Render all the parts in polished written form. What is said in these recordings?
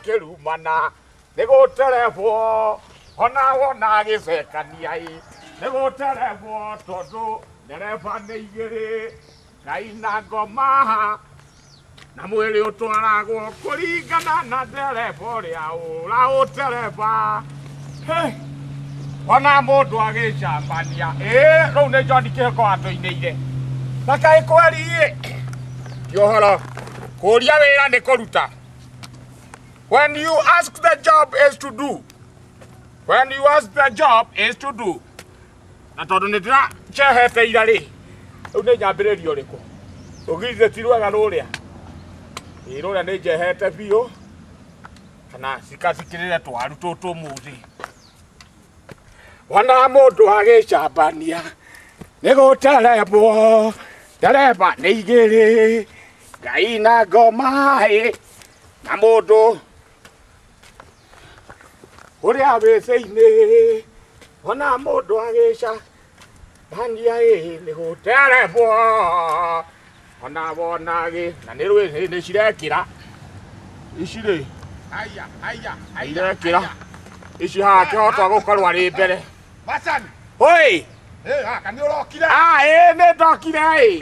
akĩrumana nĩ gũterebwo ona wona agĩcekania ĩ nĩ gũterebwo tondũ ndereba nĩ igĩrĩ Ngai na ngoma na mwĩrĩ ũtwaragwo kũringana na ndereba ũrĩa ũraũtereba. Ona mũndũ agĩcambania ĩ rũu nĩ John Kĩhoko watũinĩire na kaĩ kweri ĩ ti ũhoro kũria wĩra nĩ kũruta. When you ask the job is to do. When you ask the job is to do. Na tondũ nĩ ndĩracehete ira rĩ rĩu nĩ nyambĩrĩrio ũrĩkũ rũgirire ti rwega rũrĩa ĩ rũrĩa nĩ njehete biũ kana cikacikĩrĩre twaru tũtũ mũthĩ. Ona mũndũ agĩcambania nĩ gũterebwo ndereba nĩ igĩrĩ Ngai na ngoma ĩ na mũndũ ũrĩa wĩ thĩinĩ ona mũndũ agĩcambania ĩ nĩ gũterebwo ona wona gĩ na nĩ rwĩ nĩ cirekĩra ici rĩ irekĩra ici haha kĩhotwa gũkorwo arĩ mbere. Macani. Oi! Ĩ nĩ ũrokire? Ah, ĩ nĩ ndokire ĩ.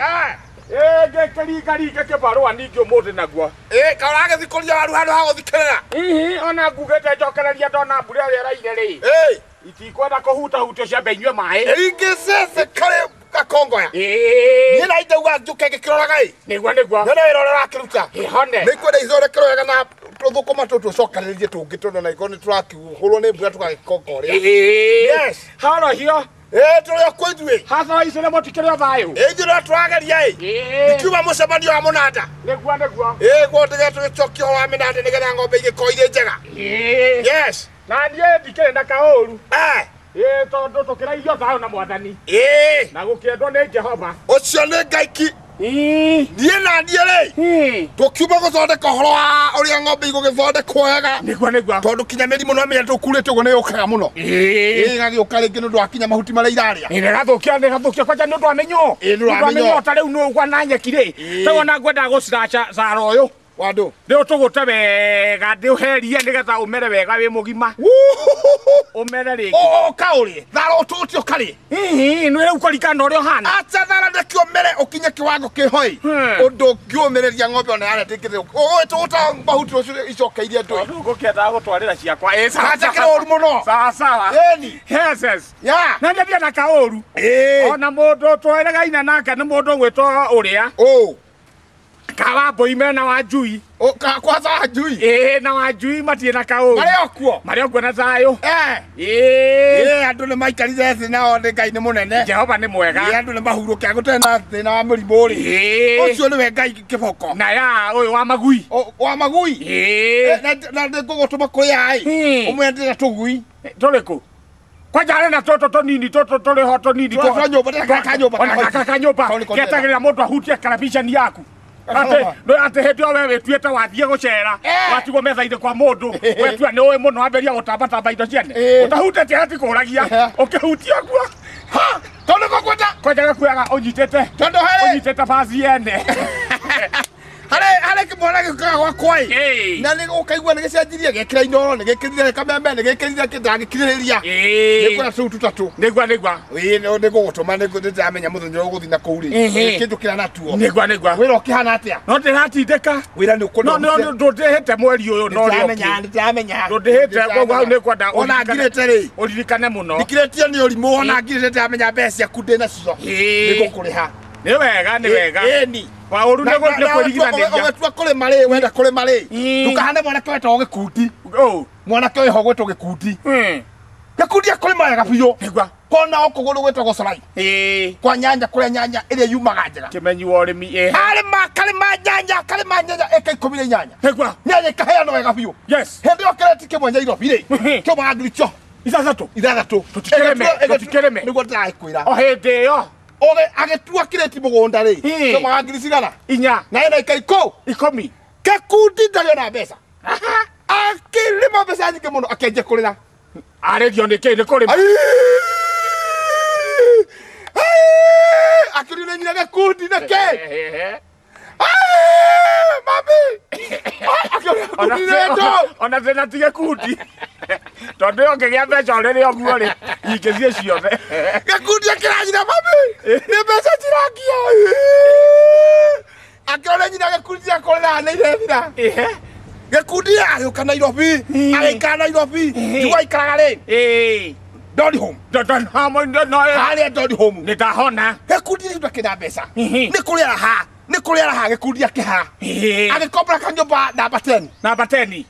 Ĩ ngĩkĩringaringa kĩbarũa ningĩ ũmũthĩ naguo. Ĩ ka ũragĩthikũria waru handũ ha gũthikĩrĩra? Hihi ona ngugĩte njokereria ndona mbura ĩrĩa ĩraire rĩ. Ĩ itikwenda kũhutahutio ciambe inyue maĩ. Ĩringĩcece karĩ gakongoya. Ĩ Niĩ na indauga njũke ngĩkĩroraga ĩ. nĩguo nĩguo. Nyone wĩra ũrĩa ũrakĩruta. Ĩ hone. Nĩ ngwenda ithondekerwo wega na tũthũkũma tũtũ ũcokanĩrĩrie tũngĩ tondũ na ikorwo nĩ tũrakĩhũrwo nĩ mbura tũgagĩkongoria. Ĩ Yes. horohio. Ĩ tũrĩ o kuo ithuĩ. Haca ici nĩ mũtikĩrĩ o thayũ. Ĩ ithuĩ no tũrageria ĩ. Ĩ Ikiuma mũcemanio wa mũnanda. nĩguo nĩguo. Ĩ guo ndĩge tũgĩcokia ũhoro wa mĩnanda nĩgetha ng'ombe igĩkorwo irĩ njega. Ĩ Yes. na niĩ ndikĩrĩ na kaũru. Eh. Ĩ tondũ tũkĩraithio thayũ na mwathani. Ĩ Na gũkĩendwo nĩ Jehova. ũcio nĩ Ngai ki. Ĩ Niĩ na niĩ rĩ tũkiuma gũthondeka ũhoro wa ũrĩa ng'ombe igũgĩthondekwo wega. nĩguo nĩguo. Tondũ kinya mĩrimũ no mĩrĩa tũkurĩte ũguo nĩ yũkaga mũno. Ĩ Ĩ ĩgagĩũka rĩngĩ nĩ ũndũ wa kinya mahuti marĩa irarĩa. Ĩ nĩgathũkia nĩgathũkia kwanja nĩ ũndũ wa mĩnyoo. Ĩ, nĩ ũndũ wa mĩnyoo. Ta rĩu nĩ ũgwa na nyeki rĩ. Ĩ. Rĩu ona ngwendaga gũciraca cara ũyũ. Wandũ. Ndĩũtũgũte wega ndĩũherie nĩgetha ũmere wega wĩ mũgima. Ũmere rĩngĩ. Ũkaũrĩe. Thara ũtũgũte ũkarĩe. Hihi nĩ rĩu kũringana na ũrĩa ũhana. Acha thara ndekio mere ũkinye kĩwango kĩhoi. Ũndũ ũngĩũmĩrĩria ng'ombe ona yarĩa ndĩngĩthĩ. Ũgũgĩtũgũta mahuti rũciũ icokeirie ndũĩ. Rĩu ngũkĩendaga gũtwarĩra ciakwa. Ĩ sawa. Acha kĩrĩ ũru mũno. Sawa sawa. Ĩni. Yes yes. Ya. Na nĩ na kaũru. Ĩ. Ona mũndũ tweregaine nake nĩ mũndũ ũgwĩtwo ũrĩa. Ũ. Kawambũi mena wa njui. Kwanza wa njui. Ĩ na wa njui matirĩ na kaũru. Marĩ o kuo. Marĩ o kuo na thayũ. Eh. Ĩ Ĩ andũ nĩ maikarire thĩ nao nĩ Ngai nĩ mũnene. Jehova nĩ mwega. Ĩ andũ nĩ mahurũke gũtarĩ na thĩna wa mũrimũ rĩ. Ĩ Ũcio nĩwe Ngai kĩboko. na ya ũyũ wa magui. Wa magui. Ĩ Na nĩ ngũgũtũma kũrĩ ya ĩ. Ũmwe ndĩna tũgui. Tũrĩ kũ? Kwanja harĩ na tũtũ tũnini tũtũ tũrĩ ho tũnini Twa nyũmba ndĩna ka nyũmba. Ona gaka ka nyũmba getagĩrĩra mũndũ ahutie karabiceni yaku. Atĩ atĩ hĩndĩ ĩyo we wĩtuĩte wathiĩ gũcera watigwo metha-inĩ kwa mũndũ wetua nĩ ũĩ mũno wambĩrĩria gũtambatamba indo ciene ũtahutĩtie hatikũragia ũkĩhutia ũguo tondũ ngũkwenda kwanja gakuaga ũnyitĩte tondũ harĩ ũnyitĩte baci yene harĩ kĩmwana gĩũkaga gwakwa ĩ na nĩ ũkaigua nĩ gĩcenjirie gĩkĩra inoro nĩ gĩkĩrire kameme nĩ gĩkĩrire ndangĩkirĩrĩria nĩ kwenda tũu tũtatũ nĩguo nĩguo ĩ nĩ ngũgũtũma nĩ ndĩramenya mũthenya ũrĩa ũgũthiĩ na kũu rĩ kĩnjũkĩra natuo nĩguo nĩguo wĩra ũkĩhana atĩa no ndĩratindĩka wĩra nĩ ũkũnda no ndũndĩhĩte mweri ũyũ no ndĩramenya ndĩramenya ndũndĩhĩte koguo hau nĩ kwenda ona ngirĩte rĩ ũririkane mũno ndikirĩtio nĩ ũrimũ ona ngirĩte ndĩramenya mbeca ciaku ndĩ nacio nĩ ngũkũrĩha nĩ wega nĩ wega ĩni waũru nĩ kwĩrigithanĩria ũgĩtua kũrĩma rĩ wenda kũrĩma rĩ ndũkahane mwanake wetagwo gĩkundi mwanake wĩho gwĩtwo gĩkundi gĩkundi akũrĩma wega biũ nĩguo kona o kũgũrũ gwĩtagwo corai kwa nyanya kũrĩa nyanya ĩrĩa yumaga njega kĩmenyi wa ũrĩmi arĩma karĩma nyanya karĩma nyanya ĩka 18 nĩguo nyanya ĩkaheanwo wega biũ yes hĩndĩ ĩyo kĩreti kĩmwe Nyairobi rĩ kĩumaga ngiri cio ithathatũ ithathatũ tũtikĩrĩme nĩguo ndĩragĩkwĩra o hĩndĩ ĩyo Oge agĩtua kĩrĩti mũgũnda rĩ kĩumaga ngiri cigana inya na ĩna ika ikũ 10 gĩkundi ndarĩ ona mbeca akĩrĩma mbeca nyingĩ mũno akĩanjia kũrĩra arĩrio nĩ kĩ nĩ kũrĩma akĩũrio nĩ nyina gĩkundi nĩ kĩ mami Gĩkundi nĩ ndũ. Ona thĩna ti gĩkundi. Tondũ ĩyo ngĩgĩa mbeca o rĩrĩa ũguo rĩ, ingĩthiĩ ciothe. Gĩkundi akĩra nyina mami, nĩ mbeca cirangia. Akĩona nyina gĩkundi akũrĩra nĩ irethira. Gĩkundi agĩũka Nairobi, agĩikara Nairobi, njuga aikaraga rĩ. Donholm. Donholm, no. Harĩa Donholm. Nĩ ndahona. Gĩkundi nĩ kĩna mbeca. Nĩ kũrĩa raha. Nĩ kũrĩa raha gĩkundi akĩha. Agĩkombora kanyũmba namba 10. Namba 10.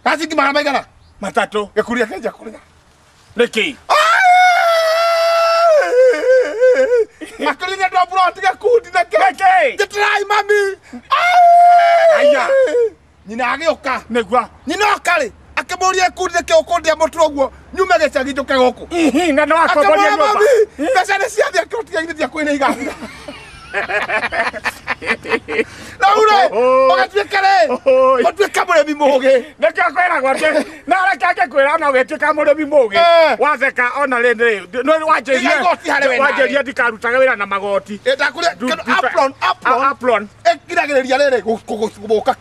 Gacingi magana maigana? Matatũ. Gĩkundi akĩanjia kũrĩra. Nĩkĩ? Akĩrĩra andũ a buroti gĩkundi nĩkĩ? Nĩkĩ? Njĩtĩrai mami. Aya. Nyina agĩũka. Nĩguo. Nyina oka rĩ, akĩmũria gĩkundi nĩkĩ ũkũndia mũtu ũguo nyume gĩcagi njũke gũkũ. Ihi, na no akomboria Akĩmwĩra nyũmba. mami, mbeca nĩ ciathiĩ akĩrũtiga githĩ ndiakwĩna igathira. Rĩu rĩ, ũgatuĩka rĩ, ũtuĩke mũrĩmi mũũgĩ. Nĩkĩo kwĩragwo atĩ, na reke ngĩkwĩra ona ũgĩtuĩka mũrĩmi mũũgĩ, watheka ona rĩ, nĩ Iga igoti harĩ we nawe. wanjĩria ndikarutage wĩra na magoti. Ndakũria, apron, apron. Apron. Ĩgiragĩrĩria rĩrĩ gũthũka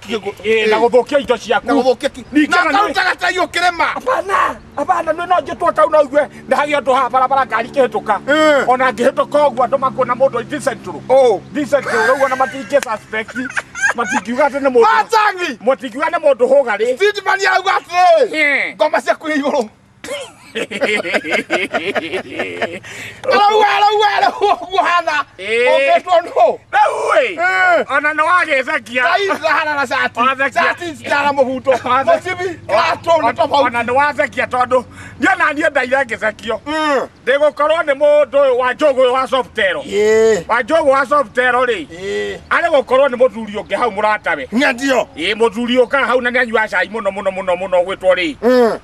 Na gũthũkia indo ciaku. Na gũthũkia ki. Ningĩ Na ona nĩ- karutaga tai ũkĩrĩma. Hapana, hapana, nĩ no njĩtwo tau no igue nĩ hagĩa ũndũ haha barabara ngari ikĩhĩtũka. Ona ngĩhĩtũka ũguo andũ makuona mũndũ decent rũ. Decent rũ, rĩu ona matingĩ suspect, matingiuga atĩ nĩ mũndũ. Atangi! Matingiuga nĩ mũndũ hũgarĩ. Streetman arauga atĩrĩrĩ, ngoma ciaku irĩ igũrũ. Arauga, arauga, arauga ũguo hana. Ũngĩtwo nũ? Rĩu ĩ, ona nĩ wagĩcekia. Tai citahana na cati. Wathekia. Cati citahana mũbuto. Mũcibi, kĩratũ nĩ tofauti. Ona nĩ wathekia tondũ niĩ na niĩ ndaire ngĩcekio. Ndĩgũkorwo nĩ mũndũ ũyũ wa Njũgũ ũyũ wa Softero. Wa Njũgũ wa Softero rĩ, arĩ gũkorwo nĩ mũthuri ũngĩ hau mũratawe. Ng'endio. Mũthuri ũkaga hau na nĩ anyuaga cai mũno mũno mũno mũno ũgwĩtwo rĩ.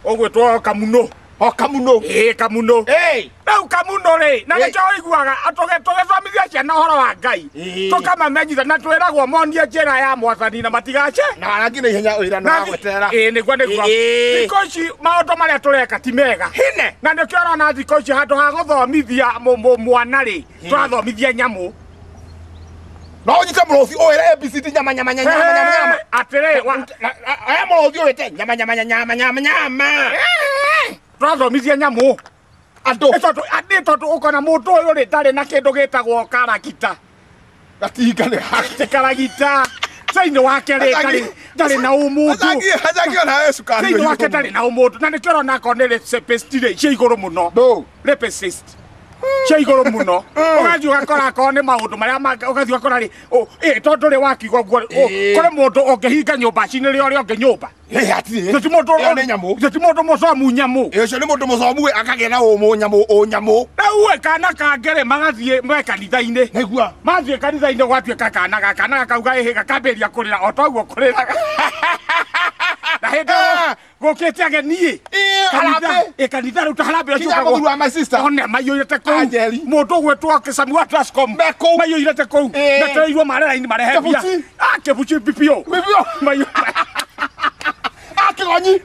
Ũgwĩtwo Kamunũ. O Kamunũ. Kamunũ. Rĩu Kamunũ rĩ, na nĩkĩo ũiguaga tũgĩthomithia ciana ũhoro wa Ngai. Tũkamamenyithia na twĩragwo monie njĩra ya Mwathani na matigace. Na warangi na ihenya wĩra nĩ wagweterera. Nĩguo nĩguo. Thikũ ici maũndũ marĩa tũreka ti mega. Hine. Na nĩkĩo ũrona thikũ ici handũ ha gũthomithia mwana rĩ, tũrathomithia nyamũ. No ũnyite mũrũthi ũwĩre ABCD nyama nyama nyama nyama nyama. Atĩrĩ, aya mũrũthi ũwĩte nyama nyama nyama nyama nyama. Tũrathomithia nyamũ. Andũ. Nĩ tondũ ũkona mũndũ ũyũ rĩ ndarĩ na kĩndũ gĩtagwo karagita. Gatinga nĩ gake. Ti karagita. Thĩinĩ wake rĩ ndarĩ na ũmũndũ. Acangi ona we cukari. Thĩinĩ wake ndarĩ na ũmũndũ. Na nĩkĩo ũrona akorwo nĩ rapist rĩ cia igũrũ mũno. Ndũ. Rapist. Cia igũrũ mũno. Ũgathiĩ ũgakora akorwo nĩ maũndũ marĩa mangĩ, ũgathiĩ ũgakora rĩ, tondũ rĩ wakiuga ũguo rĩ, kũrĩ mũndũ ũngĩhinga nyũmba acinĩre ũrĩa ũngĩ nyũmba. Hatirĩ. Ũcio ti mũndũ Ĩyo nĩ nyamũ. Ũcio ti mũndũ mũcomu nyamũ. Ũcio nĩ mũndũ mũcomu ĩ, akagĩa na ũmũ nyamũ, ũ nyamũ. Rĩu ĩ, kana kangĩ rĩ, magathiĩ me kanitha-inĩ. Nĩguo. Mathiĩ kanitha-inĩ gwatuĩka kana gaka, kana gakauga ĩhĩ, gakambĩrĩria kũrĩra o ta ũguo kũrĩraga. Na hĩndĩ ĩyo gũkĩte ageni ĩ. Harambee. Kanitha rĩu ta harambee ũcio Kinya ũkagwo. mũthuri wa my sister. One maiyũrĩte kũu. Anjeri. Mũndũ ũgwĩtwo Samu wa Transcom. Me kũu. Maiyũrĩte kũu. Metereirwo mare raini marehe mbia. Kĩbuci. Kĩbuci BPO. BPO. Maiyũ- Kĩgonyi.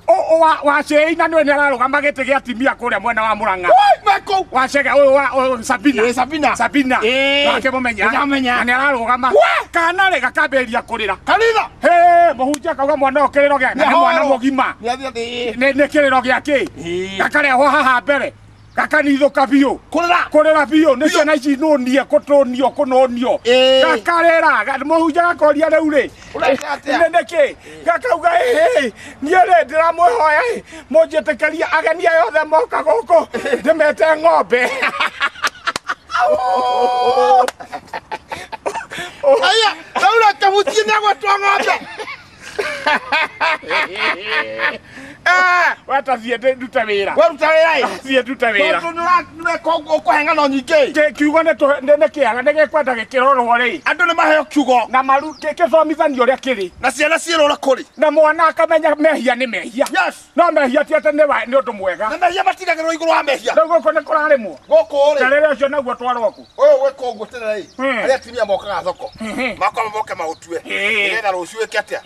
Wa Cei na nĩwe nĩararũgama gĩtĩ gĩa atumia kũrĩa mwena wa Mũrang'a. Oi, me kũu. Wa Chege, ũyũ wa, ũyũ Sabina. Sabina. Sabina. Wakĩmũmenya. Nĩndamũmenya. Na nĩararũgama. We! Kana rĩ gakambĩrĩria kũrĩra. Kanitha. Hĩ, mũhunjia akauga mwana ũyũ kĩrĩro gĩake, na nĩ mwana mũgima. Nĩathiĩ athiĩ. Nĩ kĩrĩro gĩa kĩ? Gakarehwo haha mbere. Gakanithũka biũ. Kũrĩra. Kũrĩra biũ. Nĩ ciana ici nũnie, kũtũnio, kũnũnio. Gakarĩra. Mũhunjia gakoria rĩu rĩ. Ũreka atĩa? Nĩ nĩkĩ? Gakauga, ĩ, niĩ rĩ, ndĩramwĩhoya, ĩ, mũnjĩtĩkĩrie ageni aya othe moka gũkũ, ndĩmete ng'ombe. Aya, rĩu reke mũciĩ nĩagwetwo ng'ombe. Weta thiĩ ndute wĩra. Weruta wĩra ĩ? Thiĩ ndute wĩra. Tondũ nĩũreka ũguo ũkũhe ng'ano nyingĩ. Kiugo nĩ kĩaga, nĩ gĩkwenda gĩkĩrorwo rĩ. Andũ nĩ maheo kiugo. Na maru, gĩthomithanio ũrĩa kĩrĩ. Na ciana ciĩrora kũrĩ. Na mwana akamenya mehia nĩ mehia. Yes. No mehia ti atĩ nĩ ũndũ mwega. Na mehia matigagĩrwo igũrũ wa mehia. Rĩu gũkũ nĩ kũrarĩmwo. Gũkũ rĩ. Terere ũcio naguo twarwo kũ? Ũyũ gwĩka ũguo tene rĩ. Arĩa atumia mokaga thoko. Makorwo moke maũtue. Nĩgetha rũciũ wĩke atĩa?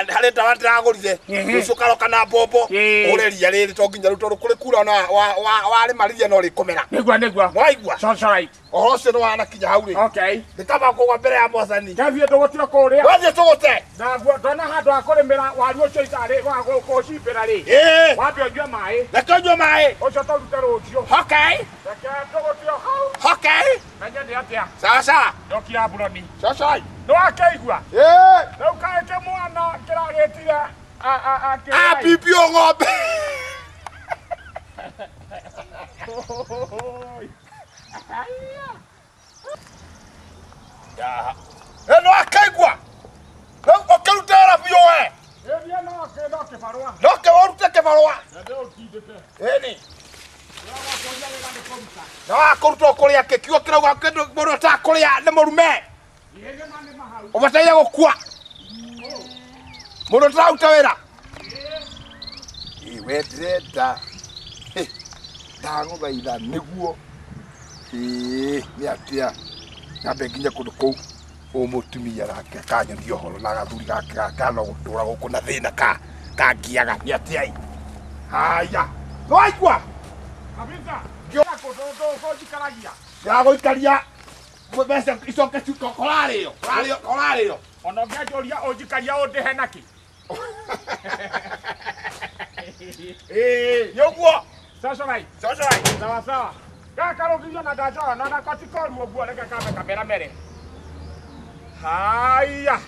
Harĩ ndawa ndĩragũrire. Rũciũ karoka na mbombo. ngombo ure ria riri to nginya ru kuri kura na wa rĩmarĩria no rĩkũmera. Nĩguo nĩguo. Waigua? Socialite. Ũhoro ũcio nĩ wanakinya hau rĩ. Okay. Nĩ kaba kũgwa mbere ya Mwathani. Ndathiĩ tũgũtire kũrĩa. Wathiĩ tũgũte. Naguo ndona handũ ha kũrĩmĩra waru ũcio itarĩ wa gũcimbĩra rĩ. Ĩĩ. Wambe ũnyue maĩ. Reke ũnyue maĩ. Ũcio tũrute rũciũ. Okay. Reke tũgũtio hau. Okay. Menye nĩ atĩa. Sawa sawa. Ndokia mburoni. Socialite. Nĩ wakĩigua? Ĩĩ. Rĩu kaĩ kĩmwana kĩragĩtire a pipio ng'ombe. Ya. Eno akaigua. Rĩu ũkĩrute wĩra biũ we. Ĩĩ no no kĩbarũa. No kĩũrute kĩbarũa. Na ndĩũtindĩke. Ĩni. Na wakũruta ũkũrĩa kĩ kiugo kĩrauga kĩndũ mũndũ ũtakũrĩa nĩ mũrume. Ũbataire gũkua. Mũndũ ũtararuta wĩra. Ĩ we ndĩrenda. Ndagũthaitha nĩguo. Ĩ nĩ atĩa. Nyambe nginye kũndũ kũu ũyũ mũtumia nake akanyonia ũhoro na gathuri gake gaka no gũtũra gũkũ na thĩna kangiaga nĩ atĩa ĩ. Haya. No waigua? Kabisa. Ngĩona kũndũ kũnjikaragia. Ndĩragũikaria mbeca icoke kũrarĩo kũrarĩo kũrarĩo. Ona ũngĩanjũria ũnjikaria ũndĩhe nakĩ? Ĩĩ nĩ ũguo. Socialite. Socialite. Sawa sawa. Gaka rũgirio na ndanjora na nako ti koru ũguo reke kambe kamera mere. Haya.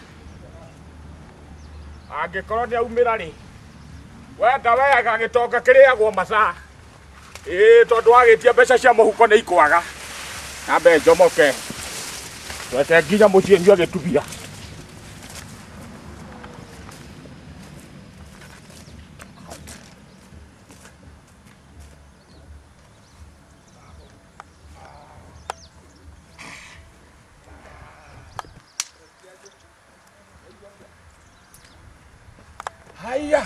Angĩkorwo nĩ aumĩra rĩ. Wenda wega gĩtonga kĩrĩagwo maca. Ĩĩ tondũ wagĩtia mbeca cia mũhuko nĩ ikwaga. Nyambe njomoke. Reke nginya mũciĩ nyue gĩtubia. Haya.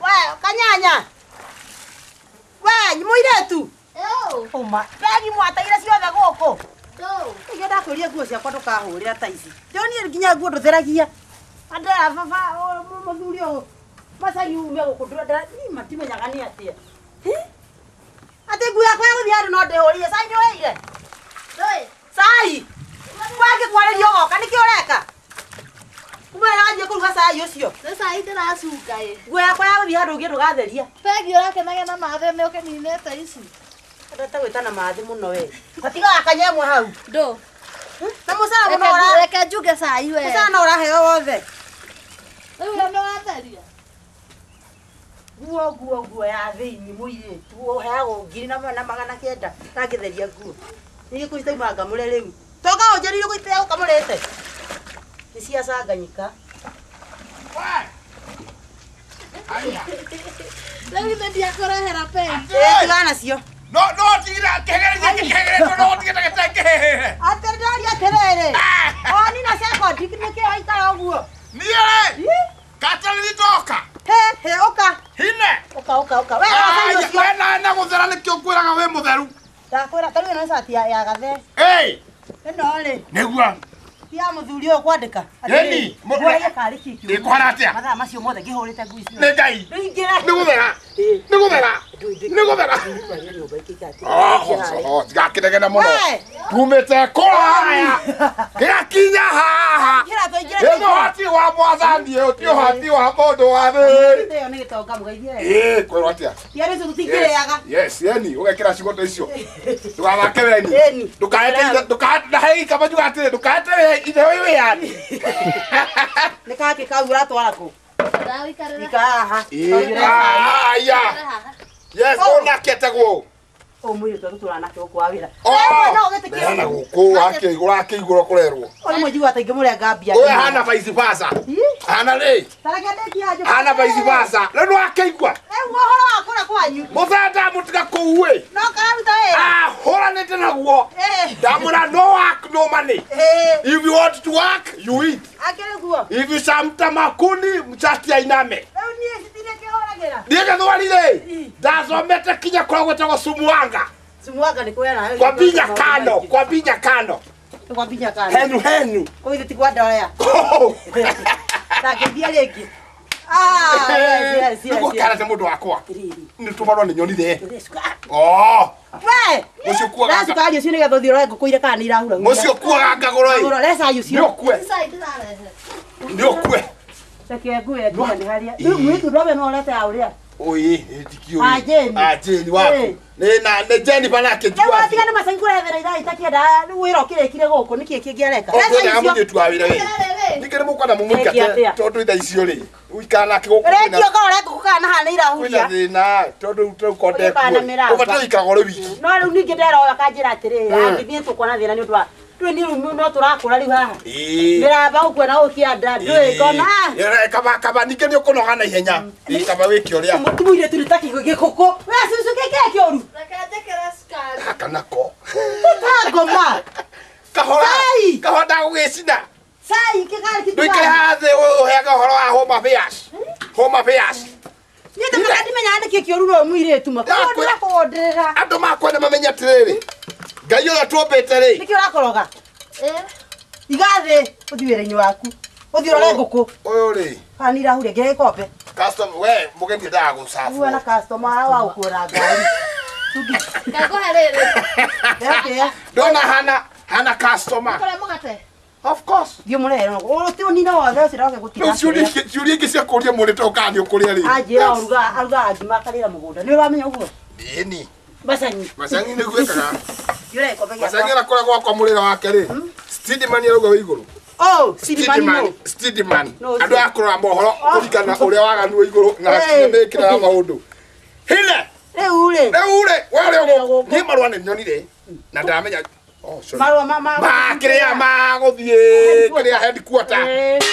We, kanyanya. We, mũirĩtu. Uma, begi mwataire ciothe gũkũ. Iyo ndakwĩrire nguo ciakwa ndũkahũrĩra ta ici. Ndĩronire nginya nguo ndũtheragia. Andũ aya baba mũthuri ũyũ macani ume gũkũ niĩ matimenyaga nĩ atĩa. Atĩ nguo yakwa ya gũthiĩ handũ no ndĩhũrire. Cai nĩũheire? Cai! Wangĩkwarĩria ũgoka nĩkĩ ũreka? Kuma ĩrathiĩ kũruga cai ũcio. Nĩ cai ndĩracunga ĩ. Nguo yakwa ya gũthiĩ handũ ũngĩ ndũgatheria. Pegi ũrakenagia na mathĩ nĩ ũkĩninĩte ici. Ndata gwĩtana mathĩ mũno we. Gatiga gakanyemwe hau. Ndũ. Na mũcara mũno ũra. Reke njuge cai we. Mũcara no ũraheo wothe. Rĩu we nĩwatheria. Nguo nguo nguo ya thĩinĩ mũirĩtu ũheagwo ngiri na 900 ndangĩtheria nguo. Niĩ kũu citauma ngamũre rĩu. Toka ũnjĩrire gũitia ũkamũrĩte. Nĩ cia canganyika. We. Haya. Rĩu ithe ndiakũrehera pegi. Ĩĩ tigana nacio. No no tigira kegereria kegereria no tigira kegereria. Atĩ ndaria atĩrĩrĩ. Oni na sekondi nĩkĩ waikara ũguo? Niĩ rĩ. Katarĩ ndoka. He he ũka. Hine. Ũka ũka ũka. We cai ũcio. We na gũthera nĩkĩo ngwĩraga wĩ mũtheru. Ndakwĩra ta rĩu ĩno nĩ cati ya gathe. Ĩĩ. Ĩno rĩ. Nĩguo. Ti ya mũthuri ũyũ kwandĩka. Ĩni. Nguo karĩ kĩ kĩũru. Ĩkũhana atĩa? Mathaa macio mothe ngĩhũrĩte nguo icio. Nĩ Ngai. Ingĩra. Nĩ gũthera. Nĩ gũthera. Nĩ gũthera. Oh, tigakĩnegena mũno. Tumĩte kũraya. Gĩgakinya haha. Ĩno ũhoti wa Mwathani ĩ, ti ũhoti wa mũndũ wa thĩ. Ĩyo nĩ gĩtonga mũgeithie. Ĩĩ, kwĩrwo atĩa? Tiarĩ icio tũtingĩrĩaga. Yes, ĩni, ũgekĩra ciugo ta icio. Ndũgathake weni. Ĩni. Ndũkaete ndũkahe kama njuga atĩrĩ, ndũkaete ithe wĩ wĩyani. Nĩ gakĩ kau ũratwara kũ? Ndagũikarĩra. Ikara haha. Aya. Yes, ũnake etagwo. Ũyũ mũirĩtu atũtũraga nake gũkũ wa wĩra. Oh! No gĩtĩkĩre. Hana gũkũ ũrakĩigũra kũrerwo. Ũyũ mũnjigua ta ingĩmũrenga mbia. Ũyũ hana vice versa. Hana rĩ. Tareke ndĩkie anjũ. Hana vice versa. Rĩu nĩwakĩigua. Rĩu ũhoro wa kũrĩa kwanyu. Mũthee ndamũtiga kũu ĩ. No kararuta wĩra. Ahũranĩte naguo. Ĩĩ. Ndamwĩra no no money. If you want to work, you eat. If you samtamakuni mchati ainame. Ndiye ndathomete kinya kũrĩa gwĩtagwo Sumuanga. Sumuanga nĩ kwera. Kwa binya kano, kwa binya kano. Kwa binya kano. Henu henu. Kwa hiyo ti kwa ndoya. Ndangĩthiĩ rĩngĩ. Ah, yes, yes, yes. Nĩgũkara mũndũ wakwa. Nĩ tũmarwo nĩ nyonire. Oh. We. Mũciĩ kuaga. Cukari ũcio nĩgetha ũthiĩ ũroe ngũkũ iria kana nĩ irahura. Mũciĩ kuaga ngagũro ĩ. Reca ũcio. Nĩ ũkue. Nĩ ũkue. Reke ngue nginya nĩ harĩa. Rĩu mwĩtu ndwabe no ũrete ya ũrĩa. Oi, ndikiũĩ. A Jane waku. Nĩ na nĩ Jane banake njua. Rĩu atiga nĩ macangi kũrethera ithaa itakĩenda wĩra ũkĩrĩkire gũkũ nĩkĩ kĩngĩareka. Reca icio. Mũirĩtu wa wĩra wĩ. Ningĩ nĩ mũkwenda mũmũingate tondũ ithaa icio rĩ. Ũikara nake gũkũ. Rĩngĩ ũkorwo ngũkũ kana haha nĩ irahuria. Kwĩna thĩna tondũ rĩu konde kuo. Ũbataire gũikara ũrĩ wiki. No rĩu ningĩ nderoya kanjĩra atĩrĩrĩ, angĩthiĩ tũkuona thĩna nĩ ũndũ wa ndũĩ nĩ rĩu no tũrakũra rĩu haha. Mĩramba gũkuona gũkĩanda ndũĩ ngona. Kaba kaba ningĩ nĩ ũkũnoga na ihenya. Kaba wĩke ũrĩa. Mũirĩtu nĩ ta gĩkũkũ. We cucu gĩkĩ kĩũru. Reke njĩkĩre cukari. Gaka nako. Tangoma. Kahora. Kahora ndagũgĩcina. Cai kĩgari kĩtigari. Ndũikare haha thĩ ũheage ũhoro wa Home Affairs. Home Affairs. Niĩ ndimenyaga nĩkĩ kĩũru na ũyũ mũirĩtu ma. Ndĩrakũwonderera. Andũ makwa nĩ mamenye atĩrĩrĩ. Ngai ũrĩa tũmbĩte rĩ. Nĩkĩ ũrakoroga? Iga thĩ ũthiĩ wĩra-inĩ waku. Ũthiĩ ũrore ngũkũ. Ũyũ rĩ. Kana nĩ irahuria nginya gĩkombe. Customer we mũgeni endaga gũcabwo. Uga na customer wa gũkuona ngari. Ngakũhe rĩrĩ. Ndona hana hana customer. Kũrĩa mũgate. Of course. Thiĩ mũrehere ũti ũnina wothe ũcio ndĩroke gũtiga. Ciũria ingĩ cia kũria mũrĩ to kana nĩ ũkũrĩa rĩ. Anjĩra arugaga ngima akarĩra mũgũnda. Nĩ ũramenya ũguo? Ĩni. Macangi. Macangi nĩguo ĩkaga. Macangi arakora gwakwa mũrĩra wake rĩ. Steadman arauga wĩ igũrũ. Oh, Steadman. Steadman. Andũ a kũrora mohoro kũringana ũrĩa waganu wĩ igũrũ na mĩkĩra ya maũndũ. Hine. Rĩu rĩ. Rĩu rĩ, we ũrĩa ũguo. Niĩ marũa nĩ nyonire na ndamenya. Oh, sorry. Marũa ma kĩrĩa magũthiĩ kĩrĩa headquarter.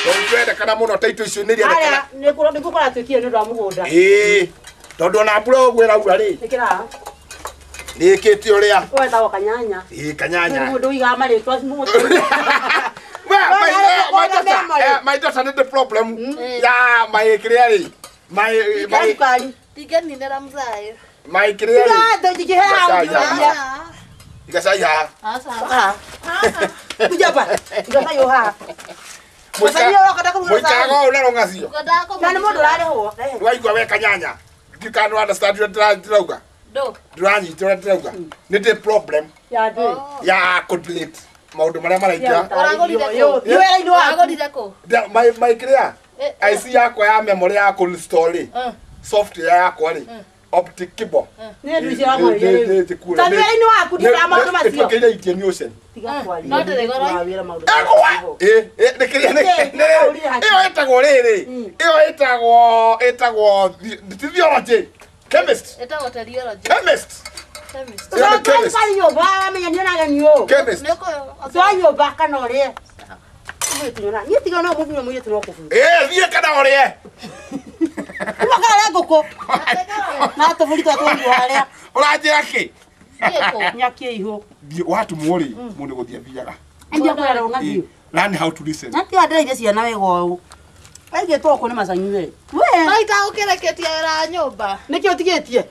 Tondũ twendekana mũno taitũ icio nĩ irendekana. Harĩa nĩ gũkora twĩkire nĩ ũndũ wa mũgũnda. Ĩĩ. Tondũ ona mbura ũguo ĩraura rĩ. Ĩkĩra. Nĩkĩte ũrĩa. Wetagwo Kanyanya. Ĩĩ Kanyanya. Mũndũ ũigaga marĩtwa mũndũ. My daughter nĩ the problem. Ya my kĩrĩa rĩ. My Ndingĩninĩra mzaĩ. My kĩrĩa rĩ. Ndingĩheha. Ikacai haha. Haha. Kuja hapa. Ikacai haha. Mũikaraga ũũ na rũng'acio. Na nĩ mũndũ ũrarĩhwo. Waigua we Kanyanya. You can't understand ũrĩa ndĩrauga. Ndũranyita ũrĩa ndĩrauga. Nĩ the problem. Ya ndĩ. Ya kũdelete maũndũ marĩa maraingĩra. Ũragũrire kũ? Wĩra-inĩ waku. Ũragũrire kũ? My kĩrĩa? IC yakwa ya memory ya kũ-install rĩ. Software yakwa rĩ. Optic keyboard. Nĩ ndũ icio ũramũria rĩu. Ta wĩra-inĩ waku ndira maũndũ macio. Ĩtwĩkĩire Indian Ocean. Tiga kwaria. No ndĩrĩ goro. Ĩ nĩ kĩrĩa nĩ ĩyo ĩtagwo rĩrĩ. Ĩyo ĩtagwo theology. Chemist. Ĩtagwo theology. Chemist. Chemist. Chemist. Nyũmba wamenya nĩ ũrageni ũũ. Chemist. Twa nyũmba kana ũrĩe. Mũirĩtu nyona. Niĩ tiga no mũthuri mũirĩtu no kũbutha. Ĩ thiĩ kana ũrĩe. Ũmakara ngũkũ. Na tũbũri twa tũiguo harĩa. Ũranjĩra kĩ? Nyakie ihũ. Watumwo rĩ, mũndũ gũthiĩ athiaga. Ndiakwĩra rũng'athio. Learn how to listen. Na tiga ndĩraire ciana wega ũũ. Aigĩtwo gũkũ nĩ macangi we. We. No itagũkĩreketie wĩra wa nyũmba. Nĩkĩ ũtigĩtie?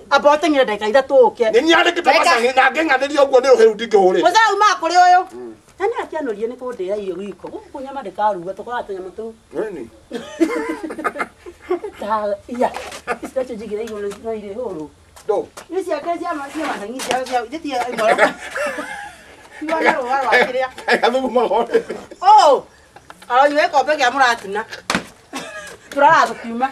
Amba ũteng'ere ndagĩka ithatũ ũke. Nĩ niĩ andĩkĩte macangi na ngĩng'athĩria ũguo nĩ rũhĩ rũu ndingĩhũrĩte. Mũcaa umaga kũrĩ ũyũ. Na nĩ akĩanorie nĩ kũndĩra irio riko. Gũkũ nyama ndĩkaruga tũkoraga tũnyama tũu. Nini? Ta iya. Ici njigire igũrũ no irĩ hũrũ. Ndũ. Nĩ ciake cia macangi cia njĩtie imwe. Iwana rũa rwa kĩrĩa. Gathuguma gore. Oh! Aranyua gĩkombe kĩa mũratina. Tũrara tũkiuma.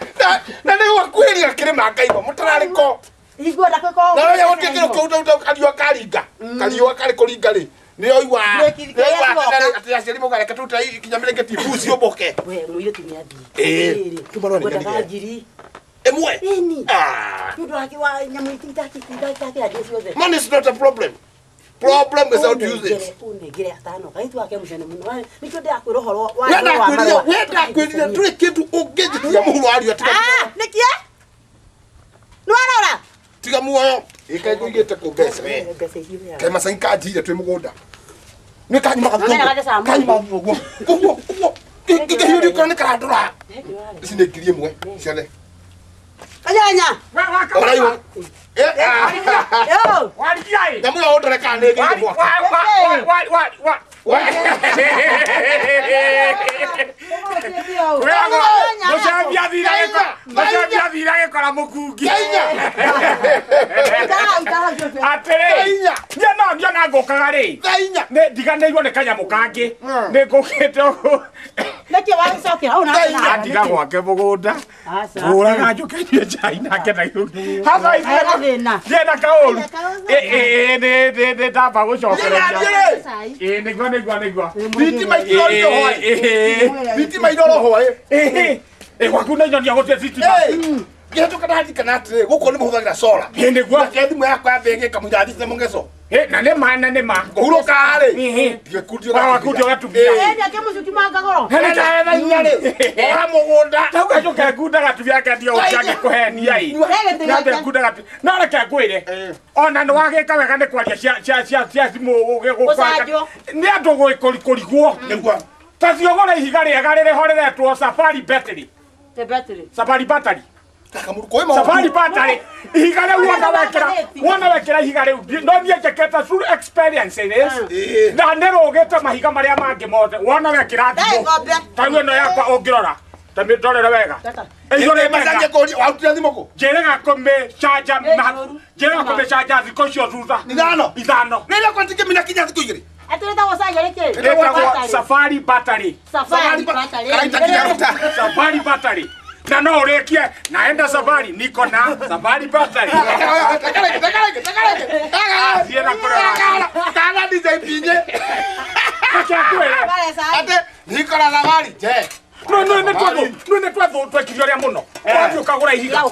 Na nĩ gwakuhĩrĩria kĩrĩma ngaigua mũtararĩko. Igua ndakwĩka ũguo. Na rĩu gũtikĩrĩ kũu kariũa karinga. Kariũa karĩ kũringa rĩ. Nĩ oigua atĩ aciari mũgareke tũrute kinya mĩrĩngĩti mbuci ũmboke. We mũirĩtu nĩ athiĩ. Ĩĩ. Tũmarũa nĩ Ngwendaga nyonire. ngiri. Ĩmwe? Ĩni. Ah. Nĩ ũndũ wake wa nyamũ itakĩrandia ciothe. Money is not a problem. Problem is how to use it. Ũnengere atano. Kairĩtu gake mũcene mũno. Nĩkĩo ndĩrakwĩra ũhoro wa We ndakwĩrire, we ndakwĩrire ndũrĩ kĩndũ ũngĩnjĩtia mũhuro wario tiga. Ah, nĩkĩo? Nĩ warora? Tiga muoyo. Ĩkaĩ ngũigĩte kũ mbeca we. Mbeca iria Kaĩ macangi kanjire twĩ mũgũnda. Nĩ kanyuma gathuthwo. Kanyuma ũguo. Ũguo ũguo. Kĩhiũria kora nĩ karandũra. Ici nĩ 1000 ciothe. Kanyanya. Ũraiwa. Yo. Warigia ĩ. Nyamũ ĩyo ũndore kana nĩ ĩgĩire mwaka. Wa. Mũcembia thira gĩkora mũkungi. Atĩrĩ. Niĩ no niona ngũkaga rĩ. Nĩ ndiganĩirwo nĩ kanyamũ kangĩ. Nĩ ngũkĩte ũguo. Nĩkĩ wagĩcokera hau na Atiga gwake mũgũnda. Ngũraga njũke nyue chai nake na Haha thĩna. Ndiĩ na kaũru. Nĩ ndamba gũcokereria. Ĩ nĩguo nĩguo nĩguo. Thitima itirorire hwaĩ. Thitima iroro hwaĩ. Ĩ gwaku nĩ nyonia gũtirĩ thitima. Ngĩhetũka ndaririkana atĩrĩ gũkũ nĩ mũhũthagĩra solar. Ĩ nĩguo. Nake thimũ yakwa yambe ĩgĩka mũira thitima mũgeco. Na nĩ ma na nĩ ma. Ngũhurũka rĩ. Ngĩkundio Wakundio gatumia. Ĩ akĩmũcuki mangagoro. Hena inya rĩ. Ora mũgũnda. Tauga njoke ngunda gatumia kendio ũngĩangĩkũhenia ĩ. Nyambe ngunda gatumia. No reke ngwĩre. Ona nĩ wagĩka wega nĩ kwaria cia thimũ Gũcanjwo. Nĩ andũ kũrigwo. Nĩguo. Ta ciogore ihiga rĩega rĩrĩ ho rĩretwo Safari Battery. The battery. Safari Battery. Safari Battery. Ihiga rĩu wona wekĩra ihiga rĩu no niĩ njĩkĩte through experience it is. Na nĩ rũgĩte mahiga marĩa mangĩ mothe wona wekĩra thimũ. Ta rĩu ĩno yakwa ũngĩrora ta mĩndorere wega. Warutire thimũ kũ? Njĩrĩga kũmĩcanja njĩrĩga kũmĩcanja thikũ icio thutha. Ithano. Ithano. Rĩrĩa kwa ndingĩmenya kinya thikũ igĩrĩ. Atĩrĩtagwo canja rĩkĩ? Ĩtagwo Safari Battery. Safari Battery. Safari Battery. Na no ũrĩkie naenda safari niko na Safari Battery. Thiĩ na kũrora. Kana DJ Pinye. Reke ngwĩre. Ate niko na safari je. No nĩ twathu twekire ũrĩa mũno. Wathiĩ ũkagũra ihiga.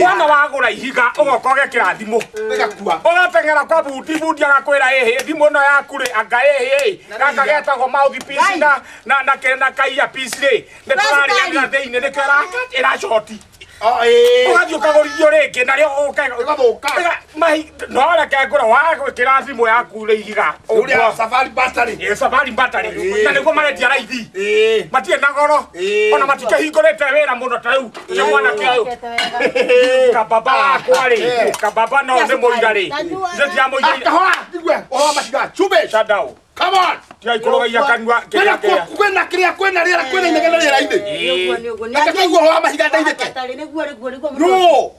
Wona wagũra ihiga ũgoka ũgekĩra thimũ. Ĩgakua. Ũgateng'era kwa bundi bundi agakwĩra ĩhĩ thimũ ĩno yaku rĩ anga ĩhĩ gaka getagwo mouthpiece na ka earpiece rĩ nĩ tũrarĩanĩra thĩinĩ nĩkĩo ĩracoti. Ũgathiĩ ũkagũrithio rĩngĩ narĩo Ĩgathũka. No reke ngũre wagwĩkĩra thimũ yaku rĩ ihiga. Ũrĩa Safari Battery. Ĩ Safari Battery. Na nĩguo marendia raithi. Matirĩ na goro. Ona matikĩhingũrĩte wĩra mũno ta rĩu cia mwanake ũyũ. Kababa wakwa rĩ kababa no nĩ mũira rĩ. Nĩ ndiamũiga. Kahora njigue ũhoro wa mahiga. Chube. Shut down. Come on. Tiga ikũrũgagia kanua kĩrĩa kĩrĩa. Kwĩna kĩrĩa kwĩna rĩera kwĩna inegene rĩera-inĩ. Reke tũigue ũhoro wa mahiga ndeithĩke. No.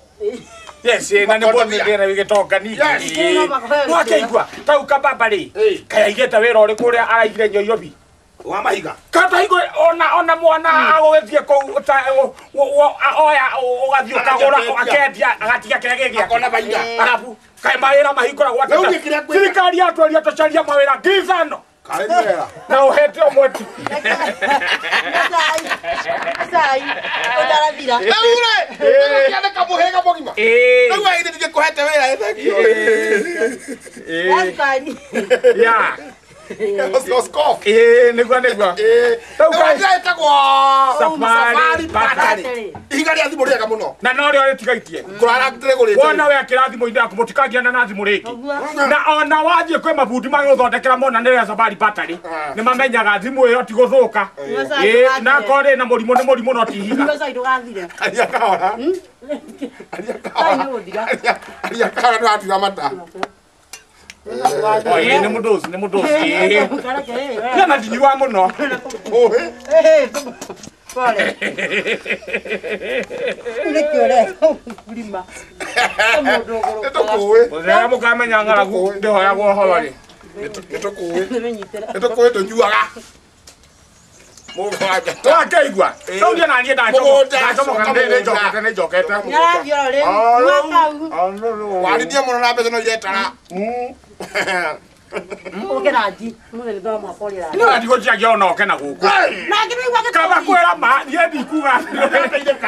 Yes, na nĩ mboni ndĩra gĩtonga ningĩ. Wakeigua tau kababa rĩ kaĩ aigĩte wĩra ũrĩkũ ũrĩa araigire Nairobi. Wa mahiga. Kata igo ona mwana agũgĩthiĩ kũu oya ũgathiĩ ũkagũra akendia agatiga kĩrĩa gĩ gĩake. Akona baida. Arabu kaĩ mawĩra mahingũragwo atĩa? Thirikari yatwaria tũcarie mawĩra 5,000. Kaĩ nĩ wega. Na ũhete ũmwe tu. Cai. Ũtarathira. Rĩu rĩ, nĩgũkĩandĩka mũhĩrĩga mũgima. Rĩu we ithe ndingĩkũhete wĩra ĩ thengio. Cukari. Ya. Oskof. Nĩguo nĩguo. Rĩu ĩtagwo Safari Battery. Ihiga rĩa thimũ rĩega mũno. Na no rĩo rĩtigaitie. Ngũrara ndĩrĩgũrĩte. Wona wekĩra thimũ-inĩ yaku mũtikangiana na thimũ rĩngĩ. Na ona wathiĩ kwĩ mabundi magĩgũthondekera mona nĩ rĩa Safari Battery. Nĩ mamenyaga thimũ ĩyo ti gũthũka. Na akorwo ĩna mũrimũ nĩ mũrimũ no ti ihiga. Cai ndũgathire. Aria kahora. Aria kahora. Aria kahora nĩwatura mata. Ĩ nĩ mũndũ ũcio nĩ mũndũ ũcio. Na ndinyuaga mũno. Pole. Nĩkĩ ũreka ũrima? Mũndũ ũgũrũkaga. Nĩtũkũĩ. Rĩrĩa mũkamenya ng'aragu ndĩhoyagwo ũhoro rĩ. Nĩtũkũĩ. Nĩtũkũĩ tũnyuaga. Mũgwanja. Wakeigua. Rĩu niĩ na niĩ ndacomoka nĩnjokete nĩnjokete. Nĩarathiĩ oro rĩu. Mwaka Warithia mũno na mbeca no iretara. Ũke na nji. Mũthĩ nĩ thoma mwaka ũrĩa. No ndigũciagia ona oke na gũkũ. Nake nĩigua gĩtũmi. Kaba kwĩra ma niĩ ndikuga.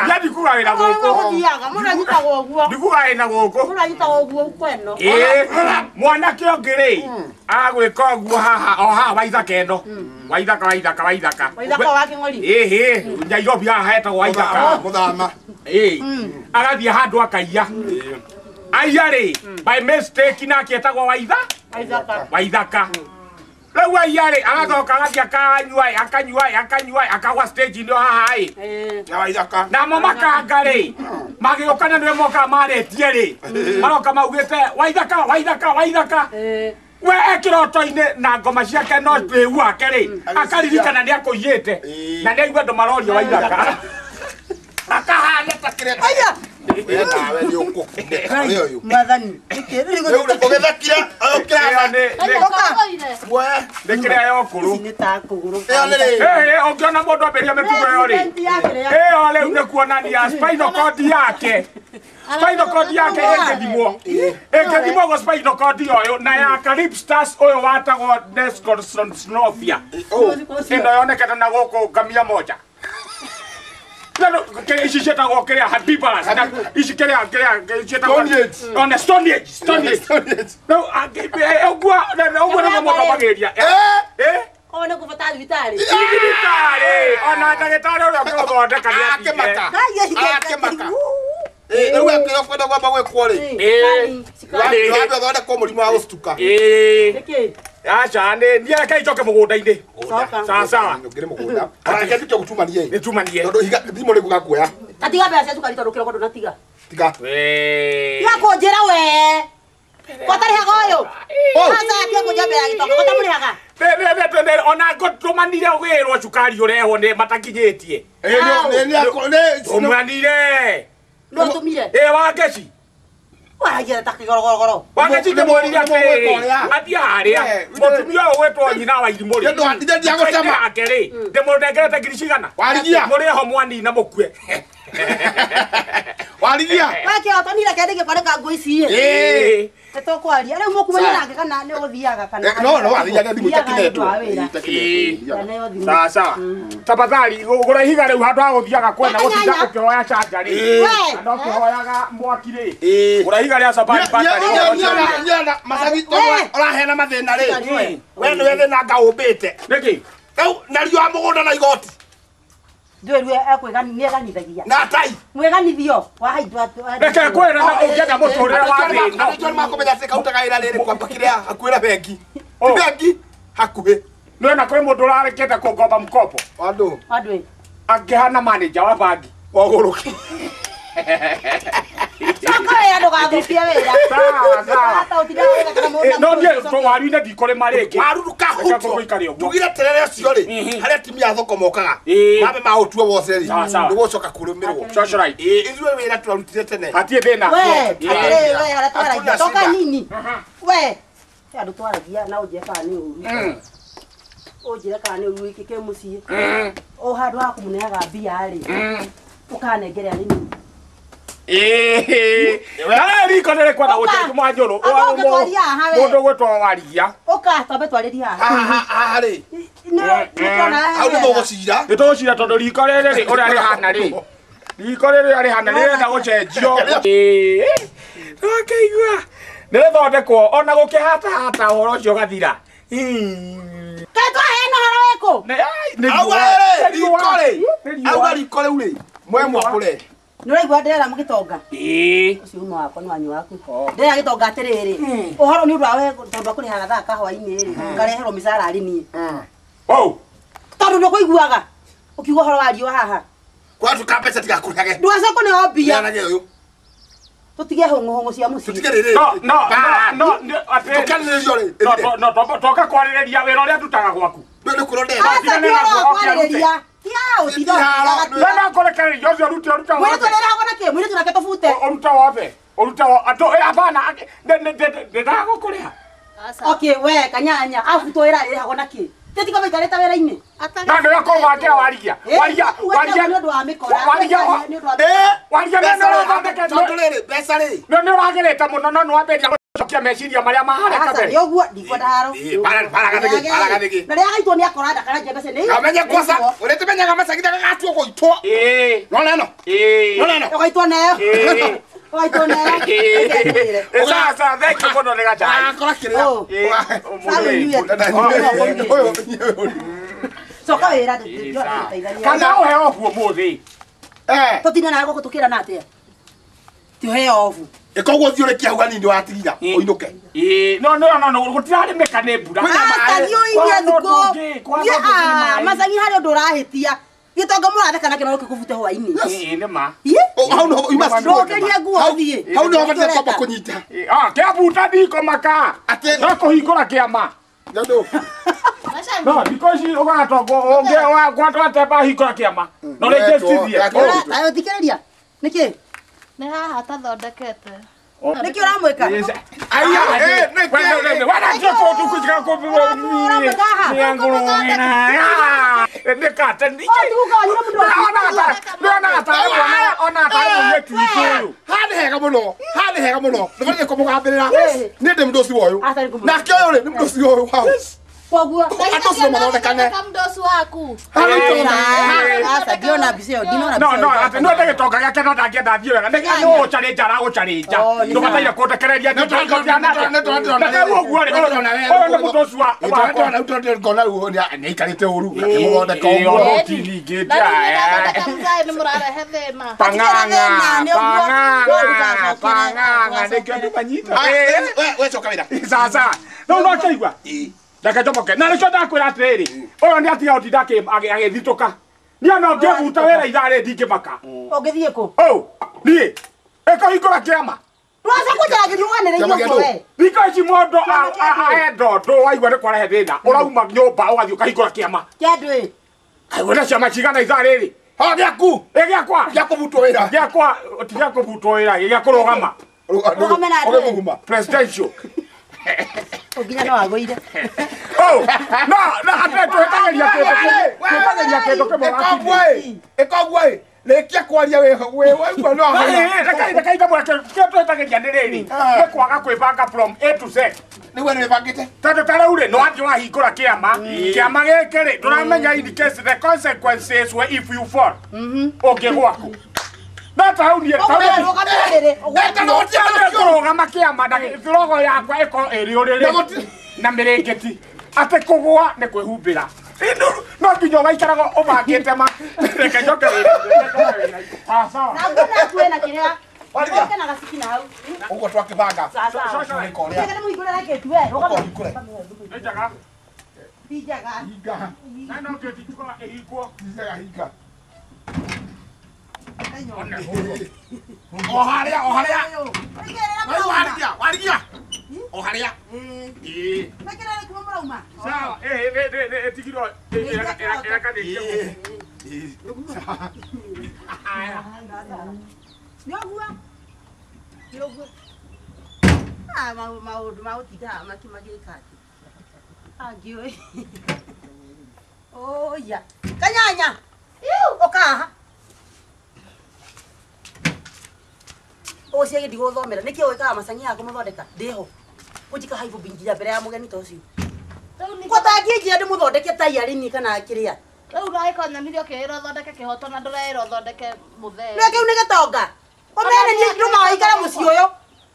Niĩ ndikuga wĩra gũkũ. Gũthiaga mũndũ anyitagwo ũguo. Ndikuga wĩra gũkũ. Mũndũ anyitagwo ũguo uko ĩno. Mwanake ũngĩ rĩ agwĩka ũguo haha o haha Waithaka ĩno. Waithaka Waithaka Waithaka. Waithaka wa Kĩng'ori. Ĩhĩ Nairobi haha hetagwo Waithaka. Mũthama. Agathiĩ handũ akaiya. Aiya rĩ by mistake nake etagwo Waitha. Waithaka. Waithaka. Rĩu aiya rĩ agathoka agathiĩ akanyua akanyua akanyua akagwa stage-inĩ o haha ĩ. Namo makanga rĩ magĩũka na nĩwe mokaga marĩtie rĩ maroka maugĩte waithaka waithaka waithaka we ekĩroto-inĩ na ngoma ciake no rĩu wake rĩ akaririkana nĩ akũiyĩte na nĩ aigua andũ marorio waithaka akahana ta kĩrĩa Aya. we nawe nĩ ũkũkunĩka nĩ ũyũ Mwathani. rĩu ũgĩthekire ũkĩra we nĩ kĩrĩa ya ũkũrũ Ici nĩ ta kũgũrũ. ĩyo nĩ rĩ ĩĩ ũngĩona mũndũ ambĩrĩria mĩtugo ĩyo rĩ ĩyo rĩu nĩ kuonania spinal cord yake spinal cord yake ĩngĩthimwo ĩngĩthimwo gũ spinal cord ũyũ na ya Calypstas ũyũ watagwo Nesconsnovia ĩno yonekete na gũkũ ngamia moja ici ciĩtagwo kĩrĩa herbivorous ici kĩrĩa kĩrĩa ciĩtagwo Stone Age. ona stone age stone age rĩu ũguo ũguo nĩguo mũndũ ambagĩrĩria ĩ O nĩ kũbata thibitarĩ. thibitarĩ ona ndagĩtarĩ ũrĩa ũkĩgũthondeka nĩ Akĩmaka. athire Akĩmaka. Rĩu akĩrĩa kwenda kwamba gwĩkwo rĩ wambe ũthondekwo mũrimũ wa gũcutuka ĩĩ Nĩkĩ? aca nĩ niĩ reke icoke mũgũnda-inĩ Coka. sawa sawa ngĩrĩ mũgũnda reke nduke gũtumanie nĩ tumanie tondũ higa thimũ nĩ gugakuoya Tatiga mbeca cia cukari tondũ kĩroko ndũnatiga. tiga Tiga kũnjĩra we. Gwatarĩhaga ũyũ. Aca tiga kũnjĩra mbere ya gĩtonga gwatamũrĩhaga. Ona ngũtũmanire wĩrwo cukari ũrehwo nĩ matakinyĩtie tũmanire No tũmire. ĩ wangeci Waragia ta kĩgorogorogoro. wangeci ndĩmwĩrire atĩrĩrĩ athiĩ harĩa mũtumia ũyũ gwĩtwo nyina wa irimũ rĩ ndiagũcema ake rĩ ndĩmũnengerete ngiri cigana Warigia. mũrĩho mwanina mũkue warigia We kĩhoto niĩ reke ndĩgĩkwarĩka nguo ici ĩ. ĩĩ Nĩ tũkwaria. Rĩu mũkumenya nake kana nĩ ũgũthiaga kana. no no athiaga thimũ Thiaga nĩ ũndũ wa wĩra. itakinetwo Kana thimũ. sawa sawa tafadhali gũra ihiga rĩu handũ ha gũthiaga kwena gũtinda ũkĩhoya canja rĩ We. kana ũkĩhoyaga mwaki rĩ gũra ihiga rĩa safari battery nyona macagi tondũ ũraheana mathĩna rĩ we nĩwe thĩna ngaũmbĩte nĩkĩ rĩu nario wa mũgũnda na igoti Ndwĩrue nĩeganithagia. na tai Mwĩganithio wa haitũ reke kwĩra na ũngĩenda mũtũrĩre wa thĩna andũ nĩ makũmenya atĩ karutaga wĩra rĩrĩ kwamba kĩrĩa hakuhĩ na bengi Oh. ti bengi hakuhĩ nĩwona kwĩ mũndũ ũrarekete kũngomba mkopo andũ Andũ. akĩhana manager wa bangi wagũrũki Coka wĩra ndũgathũkie wĩra. Sawa, sawa. Hata ũtinda wĩra kana mũndũ no niĩ waru-inĩ ndikũrĩma rĩngĩ waru Reke ndũkahutio gũikare ũguo. tugire terere ũcio rĩ harĩa atumia a thoko mokaga Ĩĩ. mambe maũtue wothe rĩ Sawa, sawa. nĩgũcoka kũrĩmĩrwo Socialite. Ĩĩ, ithuĩ wĩra twarutire tene hatirĩ thĩna We, Ĩĩ. atĩrĩrĩ we harĩa twaragia Hakuna toka shida. nini. We. He andũ twaragia na ũnjĩre kana nĩ ũru. Ũnjĩre kana nĩ ũru gĩkĩ kĩ mũciĩ. O handũ ha kũmũneaga mbia rĩ. Ũkanengere arĩ niĩ. Ĩĩ. Na riko nĩ rĩkwenda gũcenjia mwanjũrũ. Anga ũngĩtwaria haha we. Mũndũ ũgwĩtwo warigia. Ũka twambe twarĩrie haha. haha haha rĩ Nĩ nĩtwona hau nĩ mũgũcira Nĩ tũgũcira tondũ riko rĩrĩ rĩ ũrĩa rĩhana rĩ. Riko rĩrĩ ũrĩa rĩhana rĩrenda gũcenjio. Ĩĩ. Ndũkĩigua. Nĩ rĩthondekwo ona gũkĩhatahata ũhoro ũcio ũgathira. Kaĩ twaheana ũhoro wĩkũ? Nĩ auga riũa. rĩ riko rĩ Nĩ riũa. auga riko rĩu rĩ mwe mwakũre Nĩ ũraigua ndĩrera mũgĩtonga? Ĩĩ. Ũcio uma wakwa nĩ wanyu waku. Ndĩrera gĩtonga atĩrĩrĩ. Ũhoro nĩ ũndũ wa we tondũ akũrĩhaga thaa kahwainĩ rĩ. Ngareherwo mĩcara arĩ niĩ. Oh. Tondũ ndũkũiguaga. Ũkiuga ũhoro wa riũa haha. kwatuka mbeca tigakũrĩhage Ndũgacoke kũneo mbia. Nĩanage ũyũ Tũtige hũng'ũhũng'ũ cia mũciĩ. tũtige rĩrĩ No no no no atĩ tũkanĩrĩrio rĩ no no no toka kwarĩrĩria wĩra ũrĩa ndutaga gwaku. ndũ nĩ kũrwo ndenda Aca ti ũhoro wa kwarĩrĩria. Ti hau, ti Ti haro, ũhoro. No kũrekereria ũcio ũrute ũrute Mwĩrĩ wothe. tũrĩrehagwo na kĩ? Mwĩrĩ nake tũbute. Ũrute wothe. Ũrute wothe. Andũ hapana ndĩndagũkũrĩha. Okay, we kanyanya abutwo wĩra arĩrehagwo na kĩ? Tĩtiga maikarĩte wĩra-inĩ. No nĩwe kũgwatia warigia. Warigia warigia nĩ ũndũ wa mĩkora. Warigia Nĩ ũndũ wa mĩkora. warigia nĩ ũrathondekete tondũ rĩrĩ mbeca rĩ nĩ ũragĩrĩte mũno no nĩ wambĩrĩria gũcokia meciria marĩa maharĩa Aca, kabere. nĩ ũguo ndikwenda haro. Ĩĩ, bara gathĩgĩ, bara gathĩgĩ. Na rĩrĩa agaitwo nĩ akora ndakara njembe nĩ. kamenye kwaca ũrĩa tũmenyaga macagi ndagagatua gũitwo Ĩĩ. nona ĩno Ĩĩ. nona ĩno Ũgaitwo nayo. Ĩĩ. Ũgaitwo nayo. Ĩĩ. Sawa sawa, thank you mũno nĩ gacai. agakora kĩrĩa Oh. Ĩĩ. Sawa, inyuĩ. Coka wĩra ndĩteithania. Kana ũheo obu ũmũthĩ. Tũtinda nawe gũkũ tũkĩrana atĩa? Ti ũheo obu. Ĩkoguo thiĩ ũrĩkie hau hanini watigira ũinũke. Ĩĩ no gũtirarĩmĩka nĩ mbura. Aca thiĩ ũirie thikũ. Macangi harĩ ũndũ ũrahĩtia. Gĩtonga mũratheka nakĩo no gĩkũbute hwainĩ. Ĩĩ nĩ ma. Hau no ima Ndũngĩria nguo thiĩ. Hau no bataire kwamba kũnyita. Kĩabuta ndikomaka. Atĩ no kũhingũra kĩama. Ndio. No thikũ ici ũgatongo ũngĩ gwatwatemba hingũra kĩama. No rĩngĩ cithie. Ayo thikĩrĩria. Nĩkĩ? Nĩ haha tathondekete. Nĩkĩ ũramwĩka? Aya nĩkĩ? Wanatia kũndũ kũjika Haha nĩ hega mũno. Haha nĩ hega mũno. Nĩbataire kũmũgambĩrĩra. Niĩ ndĩ mũndũ ũcio ũyũ. Nake ũyũ rĩ nĩ mũndũ ũcio ũyũ hau. Koguo andũ acio mathondekane. Mũndũ ũcio waku. Aca ndiona mbica ĩyo ndinona No no atĩ no ndagĩtonga gĩake no ndangĩenda thiĩ wega. Nĩ gũcarĩnja aragũcarĩnja. Ndũbataire kũndekereria ndĩ ũguo rĩ ũyũ nĩ mũndũ ũcio wa Ndĩrona ngona rĩu nĩaikarĩte ũru akĩmũthondeka ũguo. Ningĩ nĩ mũrarehe thĩna. Pang'ang'a pang'ang'a nĩkĩo andũ manyita. We coka wĩra. Sasa no no akĩigua. Reke njomoke na nĩkĩo ndakwĩra atĩrĩrĩ ũyũ nĩ atiga gũtinda agĩthitũka niĩ no ngĩbuta wĩra ithaa rĩ ndingĩmaka. Ũngĩthiĩ kũ? Niĩ ĩkũhingũra kĩama. Ndwaca kũnjaragĩria ũganĩrĩire ũguo we. Thikũ ici mũndũ aenda ũndũ waigua nĩ kwarehe thĩna ũrauma nyũmba ũgathiĩ ũkahingũra kĩama. Kĩa andũ ĩ? Kaĩ wĩna ciama cigana ithaa rĩrĩ? Ha gĩaku. Ĩ gĩakwa. Gĩa kũbutwo wĩra. Gĩakwa ti gĩa kũbutwo wĩra gĩa kũrũgama. Rũgame na andũ ĩ? Presidential. Nginya no agũire. No no atĩ twĩtagĩria kĩndũ kĩmwe Ĩkoguo ĩ rĩkia kwaria wĩ waigua no reke ndamwĩre kĩrĩa twĩtagĩria nĩ rĩrĩ nĩ kwaga kwĩbanga from A to Z. Nĩguo nĩ wĩbangĩte. Tondũ ta rĩu rĩ no wathiĩ wahingũra kĩama kĩama gĩkĩ rĩ ndũramenya in case the consequences were if you fall ũngĩgwa kũ. No ta hau niĩ kũrũgama kĩama na rogo yakwa ĩkorwo ĩrĩ ũrĩrĩ na mĩrĩngĩti atĩ kũgũa nĩ kwĩhumbĩra. No nginya ũgaikaraga ũbangĩte ma reke njoke wĩra. Sawa. Na ngona kuwe na kĩrĩa. Ũke na gaciki na hau. Ũguo twakĩbanga. Ũke nĩ mũhingũre gĩti we. Ũhingũre. Nĩ njega. Ti njega. Hinga. Na no gĩti tũkorwo ĩhingwo. Ti njega hinga. O harĩa o harĩa. Warigia warigia. O harĩa. Ĩĩ. Mekĩra kuma mũrauma. Sawa. Ĩ ĩtigirwo ĩrakanĩtie. Nĩ ũguo. Nĩ ũguo. Maũndũ ma gũtinda haha magĩka atĩ. Angiũĩ. Oya. Kanyanya. Ũka haha. Ũcio ndigũthomera nĩkĩ ũĩkaga macangi yaku mũthondeka ndĩho ũnjika haibu nginya mbere ya mũgeni ta ũcio gũtangĩnjĩra ndĩmũthondeke tayarĩ niĩ kana kĩrĩa Rĩu ũragĩkonyonirie ũkĩĩra ũthondeke kĩhoto na ndũreĩra ũthondeke mũthee. Nĩ kĩu nĩ gĩtonga ũmene niĩ ndũmaga ikara mũciĩ ũyũ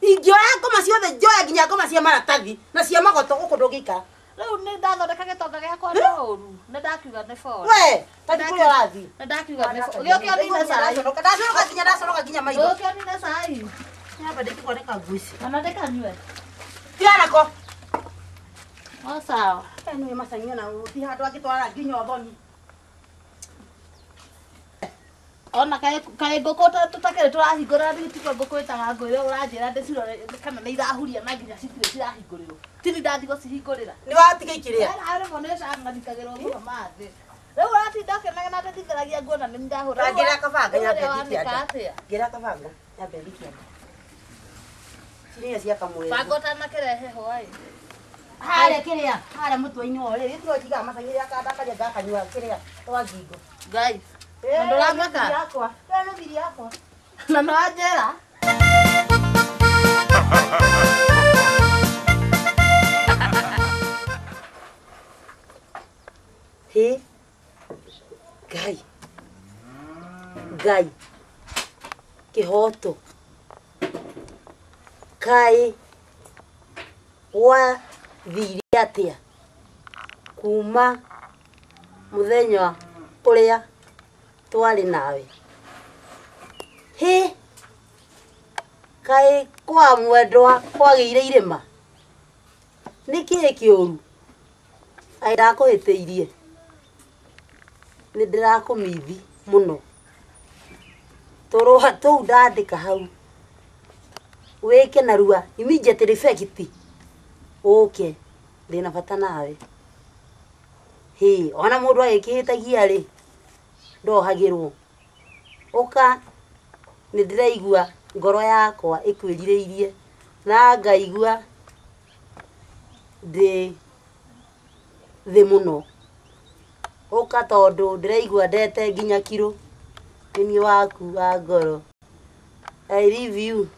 ingĩoya ngoma ciothe njoya nginya ngoma cia maratathi na cia magoto gũkũ ndũngĩikara. Rĩu nĩ ndathondeka gĩtonga gĩakwa na ũru nĩ ndakiuga nĩ bore. We ta kũrĩa ũrathiĩ. Nĩ ndakiuga nĩ bore. Gĩũke ũnine cai. Ndaconoka nginya ndaconoka nginya maitho. Gĩũke ũnine cai. Nyamba ndĩkĩthondeka nguo ici. Ona ndĩkanyue. Tigana nako. O sawa. Nĩ macangi ona ti handũ angĩtwara nginya ũthoni. Ona kaĩ ngũkũ tũtakĩrĩ tũrahingũra tiko ngũkũ ĩtaga ngũĩre ũranjĩra ndĩcirore kana nĩ irahuria na nginya citirĩ cirahingũrĩrwo. Tini ndathiĩ gũcihingũrĩra. Nĩ watiga ikĩrĩa. Rĩmwe nĩ cangathikagĩrwo mũno mathĩ. Rĩu ũratinda ũkĩnegena atĩ nditheragia nguo na nĩ ndahũra. Ngĩra kabanga nyambe thiĩ kĩanda. Ngĩra kabanga nyambe thiĩ kĩanda. Ciria cia kamweri. Banga ũtanakĩrehe hwaĩ. Harĩa kĩrĩa harĩa mũtwe-inĩ wa ũrĩrĩ gĩtirwo njigaga macangi rĩrĩa kandakaria ngakanyua kĩrĩa twa ngingo. Ngai. Na ndũramaka? Ĩyo nĩ thiri yakwa. Na nĩ wanjĩra? Hĩ Ngai Ngai kĩhoto kaĩ wathire atĩa kuma mũthenya ũrĩa twarĩ nawe. Hĩ Kaĩ kwa mwendwa kwagĩire irĩma. Nĩ kĩĩ kĩũru? Ai ndakũhĩtĩirie. Nĩ ndĩrakũmithi mũno. Tũrũa tũu ndandĩka hau. Wĩke narua immediate effect. Ũke ndĩna bata nawe. Hĩ, ona mũndũ agĩkĩhĩtagia rĩ, ndohagĩrwo. Ũka nĩ ndĩraigua ngoro yakwa ĩkwĩrirĩirie na ngaigua ndĩ thĩ mũno. Ũka tondũ ndĩraigua ndete nginya kiro. Nĩ niĩ waku wa ngoro. I leave you.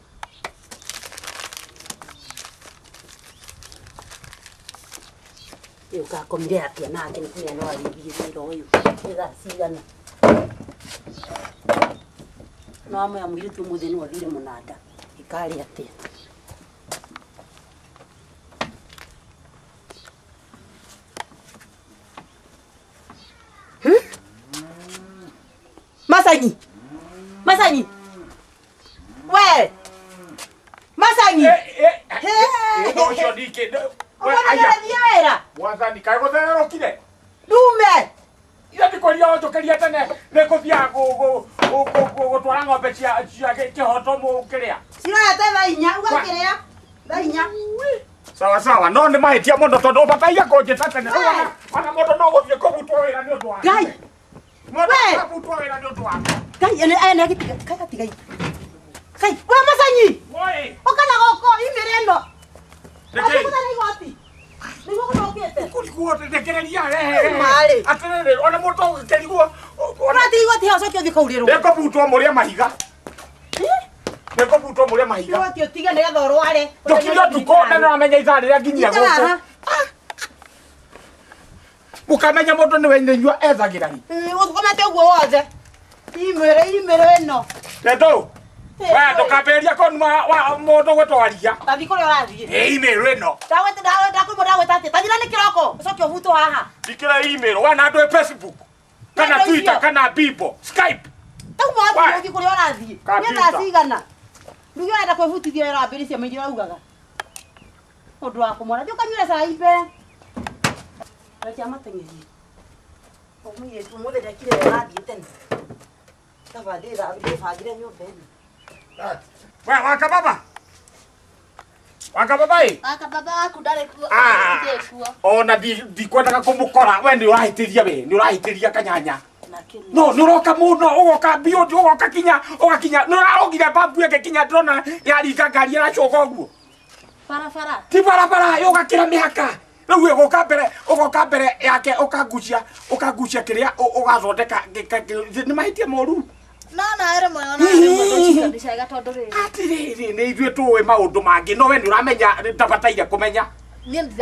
Rĩu kakomire atĩa nake nĩ kũmenya no arĩthiĩ wĩra ũyũ. Nĩ thaa cigana? No amwe mũirĩtu ũmũthĩ no athire mũnanda. Ĩkarĩ atĩa? Masanyi! Masanyi! We! Masanyi! Ũcio ndikĩ. Wĩra. Mwathani kaĩ gũthererũkire? Ndume! Ira ndikũria ũnjũkĩrie tene nĩ ngũthiaga gũtwara ng'ombe cia kĩhoto kĩrĩa. Ciroete thaa inya, uga kĩrĩa? Thaa inya. Sawa sawa, no nĩ mahĩtia mũno tondũ ũbataire kũnjĩta tene. Ona mũndũ no gũthiĩ kũbutwo wĩra nĩ ũndũ wake. Ngai! Mũndũ akabutwo wĩra nĩ ũndũ wake. Ngai, ene ene agĩtiga, kai atigai. Kai, we Masanyi! Woi! Ũka na gũkũ imĩrĩ ĩno. Nĩkĩ? Atĩ igoti. Nĩguo gũthũkĩte. Kũriguo rekereria rehe. Marĩ. Atĩrĩrĩ, ona mũndũ ũgĩkĩriguo. Ũrathiĩ igoti hau ũcoke ũthiĩ kũurĩrwo. Nĩngũbutwo mũrĩe mahiga. Nĩngũbutwo mũrĩe mahiga. Igoti ũtige nĩgetha ũrware. Ndũkire ũtukũ na nĩũramenya ithaa rĩrĩa nginyia gũkũ. Mũkamenya mũndũ nĩwe nyua ethagĩra rĩ. Ũkomete ũguo wothe. Imĩrĩ imĩrĩ ĩno. Tendo. We ndũkambĩrĩria kũnuma mũndũ gũtwaria. Tathiĩ kũrĩa ũrathiĩ. Email ĩno. Ndagwĩta ndakwĩmwo ndagwĩta atĩa? Tathira nĩ kĩroko ũcoke ũbutwo haha. Ndikĩra email wana andũ Facebook kana Twitter kana Bibo Skype. Tauma wathiĩ ũthiĩ kũrĩa ũrathiĩ. Nĩ thaa cigana? Nduge ũrenda kwĩbutithia wĩra wambĩrĩria maingĩ ũraugaga. Ũndũ wa kũmona. Thiĩ ũkanyuĩre cai mbere. Reke amateng'erie. Mũirĩtu ũmũthĩ ndekire wega athiĩ tene. Kaba ndĩbangire nyũmba ĩno. We waka baba. Waka baba ĩ. Waka baba waku ndarĩ kuo. Ona ndikwendaga kũmũkora we nĩ ũrahĩtĩria we nĩ ũrahĩtĩria kanyanya. No nĩ ũroka mũno ũgoka biũ ũgoka kinya ũgakinya nĩ ũrarũgire babu ĩngĩ kinya ndĩrona yaringa ngari ĩracoka ũguo. Barabara. Ti barabara ũgakĩra mĩhaka. Rĩu ũgoka mbere yake ũkangucia ũkangucia kĩrĩa ũgathondeka nĩ mahĩtia moru. No na rĩmwe ona rĩmwe ndũciga tondũ rĩrĩ. Atĩrĩrĩ nĩ ithuĩ tũĩ maũndũ mangĩ no we nĩ ũramenya ndabataire kũmenya.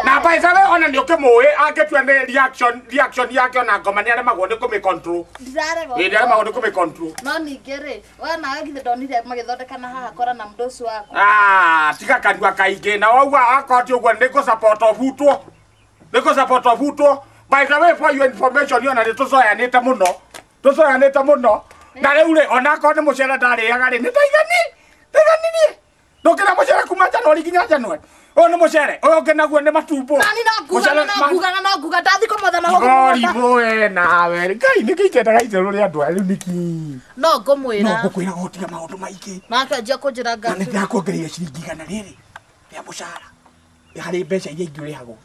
Na by the way ona nĩ ũkĩmũĩ angĩtua nĩ reaction yake ona ngoma nĩ aremagwo nĩ kũmĩ control. Ndiraremwo. Ĩ nĩaremagwo nĩ kũmĩ control. No ningĩ rĩ we nawe githĩ ndonire magĩthondekana haha kora na mũndũ ũcio waku. Ah, tiga kanua kaingĩ na wauga akorwo ti ũguo nĩ ngũ-support ũbutwo. Nĩ ngũ-support ũbutwo. By the way for your information ona nĩ tũcoyanĩte mũno. Tũcoyanĩte mũno. Na rĩu rĩ ona akorwo nĩ mũcere ndarĩaga rĩ nĩ ndaiganirie. Ndũkĩrĩa mũcere kuma January nginya January. Ũyũ nĩ mũcere, ũyũ ũngĩ naguo nĩ matumbo. Nani no nguga no nguga no nguga ndathi kũmotha na gũkũ. Ngori we nawe. Ngai nĩkĩ itendaga itherũ rĩa andũ aya rĩu nĩkĩ? No ngũmwĩra. No ngũkwĩra gũtiga maũndũ maingĩ. Nake anjia kũnjĩra Na nĩ ndĩrakuongereire ciringi 100 rĩrĩ rĩa mũcara. Harĩ mbeca iria ingĩ ũrĩhagwo.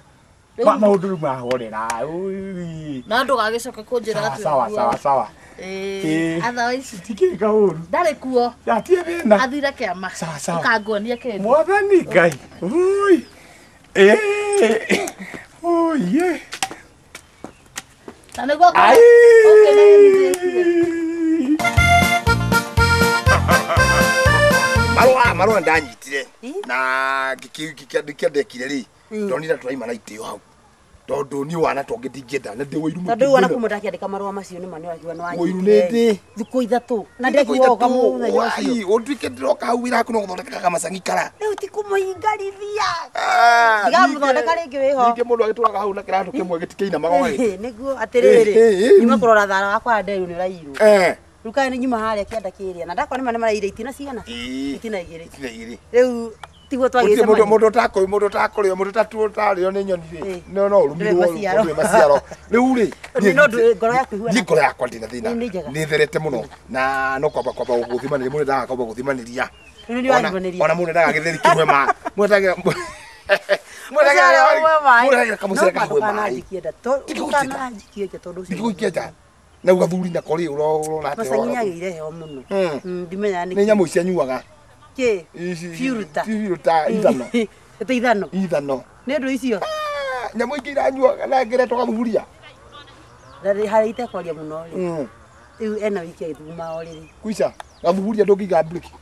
Maũndũ rĩu mahorera. Na ndũgagĩcoke kũnjĩra atĩ. Sawa sawa sawa. Otherwise tikiri kaũru. Ndarĩ kuo. Atie thĩna. Athire kĩama. Sawa sawa. Ũkanguonia kĩndũ. Mwathani Ngai. Ui. Oi. Na nĩguo Ai. Marũa ndanyitire na ngĩkĩandĩkire rĩ ndonire tũraima na itĩo hau tondũ niĩ wana tongĩ ndingĩenda na ndĩ wũiru mũingĩ Tondũ wana kuma ndakĩandĩka marũa macio nĩ ma nĩ ũrakiuga nĩ Wũiru nĩ ndĩ thikũ ithatũ na ndĩrakiuga woka mũthenya ũcio ũtuĩke ndĩroka hau wĩra haku no gũthondeka kamacangi kara rĩu ti kũmũhingarithia ndigamũthondeka rĩngĩ wĩho ningĩ mũndũ agĩtũraga hau na kĩratũ kĩmwe gĩtikĩinamaga ũgagĩte nĩguo atĩrĩrĩ nyuma kũrora thara wakwa nderu nĩ ũrairwo Rĩu kaĩ nĩ nyuma harĩa kĩanda kĩrĩa na ndakwa nĩ ma nĩ maraire itina cigana? Itina igĩrĩ. Itina igĩrĩ. Rĩu tiguo twagĩte mũndũ mũndũ ũtakũrĩ mũndũ ũtakũrĩo mũndũ ũtarĩo nĩ nyoni rĩ no no ũrũmirwo ndũrĩ maciaro. Rĩu rĩ no ngoro yaku ihuana. Niĩ ngoro yakwa ndĩ na thĩna. Nĩ therete mũno na no kwamba gũthimanĩria mũndũ endaga kwamba gũthimanĩria. Ona mũndũ endaga gĩtheri kĩhwe ma. Mũndũ endaga mũndũ kamũcere kahwe maĩ. Ndikũgũikia nja. Na gathuri nako rĩ ũrona atĩa? Macangi nĩagĩire heho mũno. Ndimenyaga nĩkĩ. Nĩ nyamũ ici anyuaga. Kĩ? Fiuruta. Fiuruta ithano. Ĩte ithano. Ithano. Nĩ ũndũ icio? Nyamũ ingĩ iranyuaga na ngeretwo gathuburia. Harĩa itekwaria mũno rĩ. Rĩu ena wiki agĩthuguma o rĩrĩ. Kuica gathuburia ndũngĩiga breki.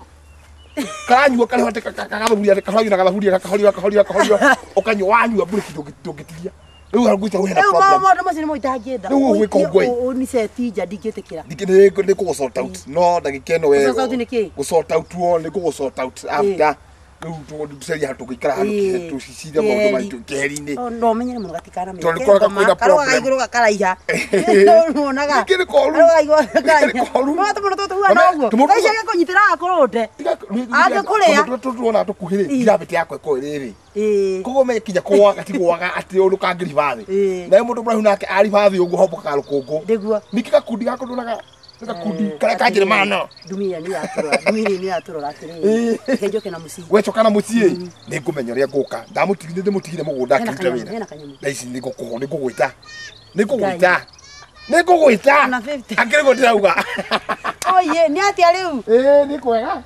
Karanyua karĩho atĩ gathuburia kahorio na gathuburia gakahorio gakahorio gakahorio ũkanyua wanyua breki ndũngĩtigia. Rĩu hau ngwĩta wĩna problem. Rĩu maũndũ macio nĩmo itangĩenda. Rĩu ũgwĩka ũguo ĩ. Ũniceti nja ndingĩtĩkĩra. Nĩ kũgũ sort out. No ndagĩka ĩno we. Gũ sort out nĩ kĩ? Gũ sort out wo nĩ kũgũ sort out after rĩu tũcarie handũ tũngĩikara handũ tũcicire maũndũ maitũ keheri-inĩ. No ũmenyere mũno gatikanamenye. Tondũ nĩ kwĩna problem. Karũgaga igũrũ gakaraiha. Wonaga. Ningĩ nĩ koru. Karũgaga igũrũ gakaraiha. No tũmũndũ tũtũ huana ũguo. Thaa ici agĩkũnyitĩra akũrũnde. Angĩkũrĩa. Tũtũ tuona tũkuhĩ rĩ gravity yakwa ĩkorwo ĩrĩ thĩ. Koguo mekinya kũgwaga tigwaga atĩ ũndũ kangĩriba thĩ. Nawe mũndũ mũraihu nake ariba thĩ ũguo hombokaga rũkũngũ. Nĩguo. Ningĩ gakundi gakũ ndonaga gakundi karĩa kanjĩrĩmana no. Ndumia nĩ yatũrora. Ndumia nĩ yatũrora atĩrĩrĩ. Reke njoke na mũciĩ. We coka na mũciĩ. Nĩ ngũmenya ũrĩa ngũka. Ndamũtigire ndĩmũtigire mũgũnda akĩruta wĩra. Thaa ici nĩ ngũgwĩta. Nĩ ngũgwĩta. Nĩ ngũgwĩta. Akĩrĩ guo ndĩrauga. Oye, nĩ atĩa rĩu? Ĩĩ nĩ kwega.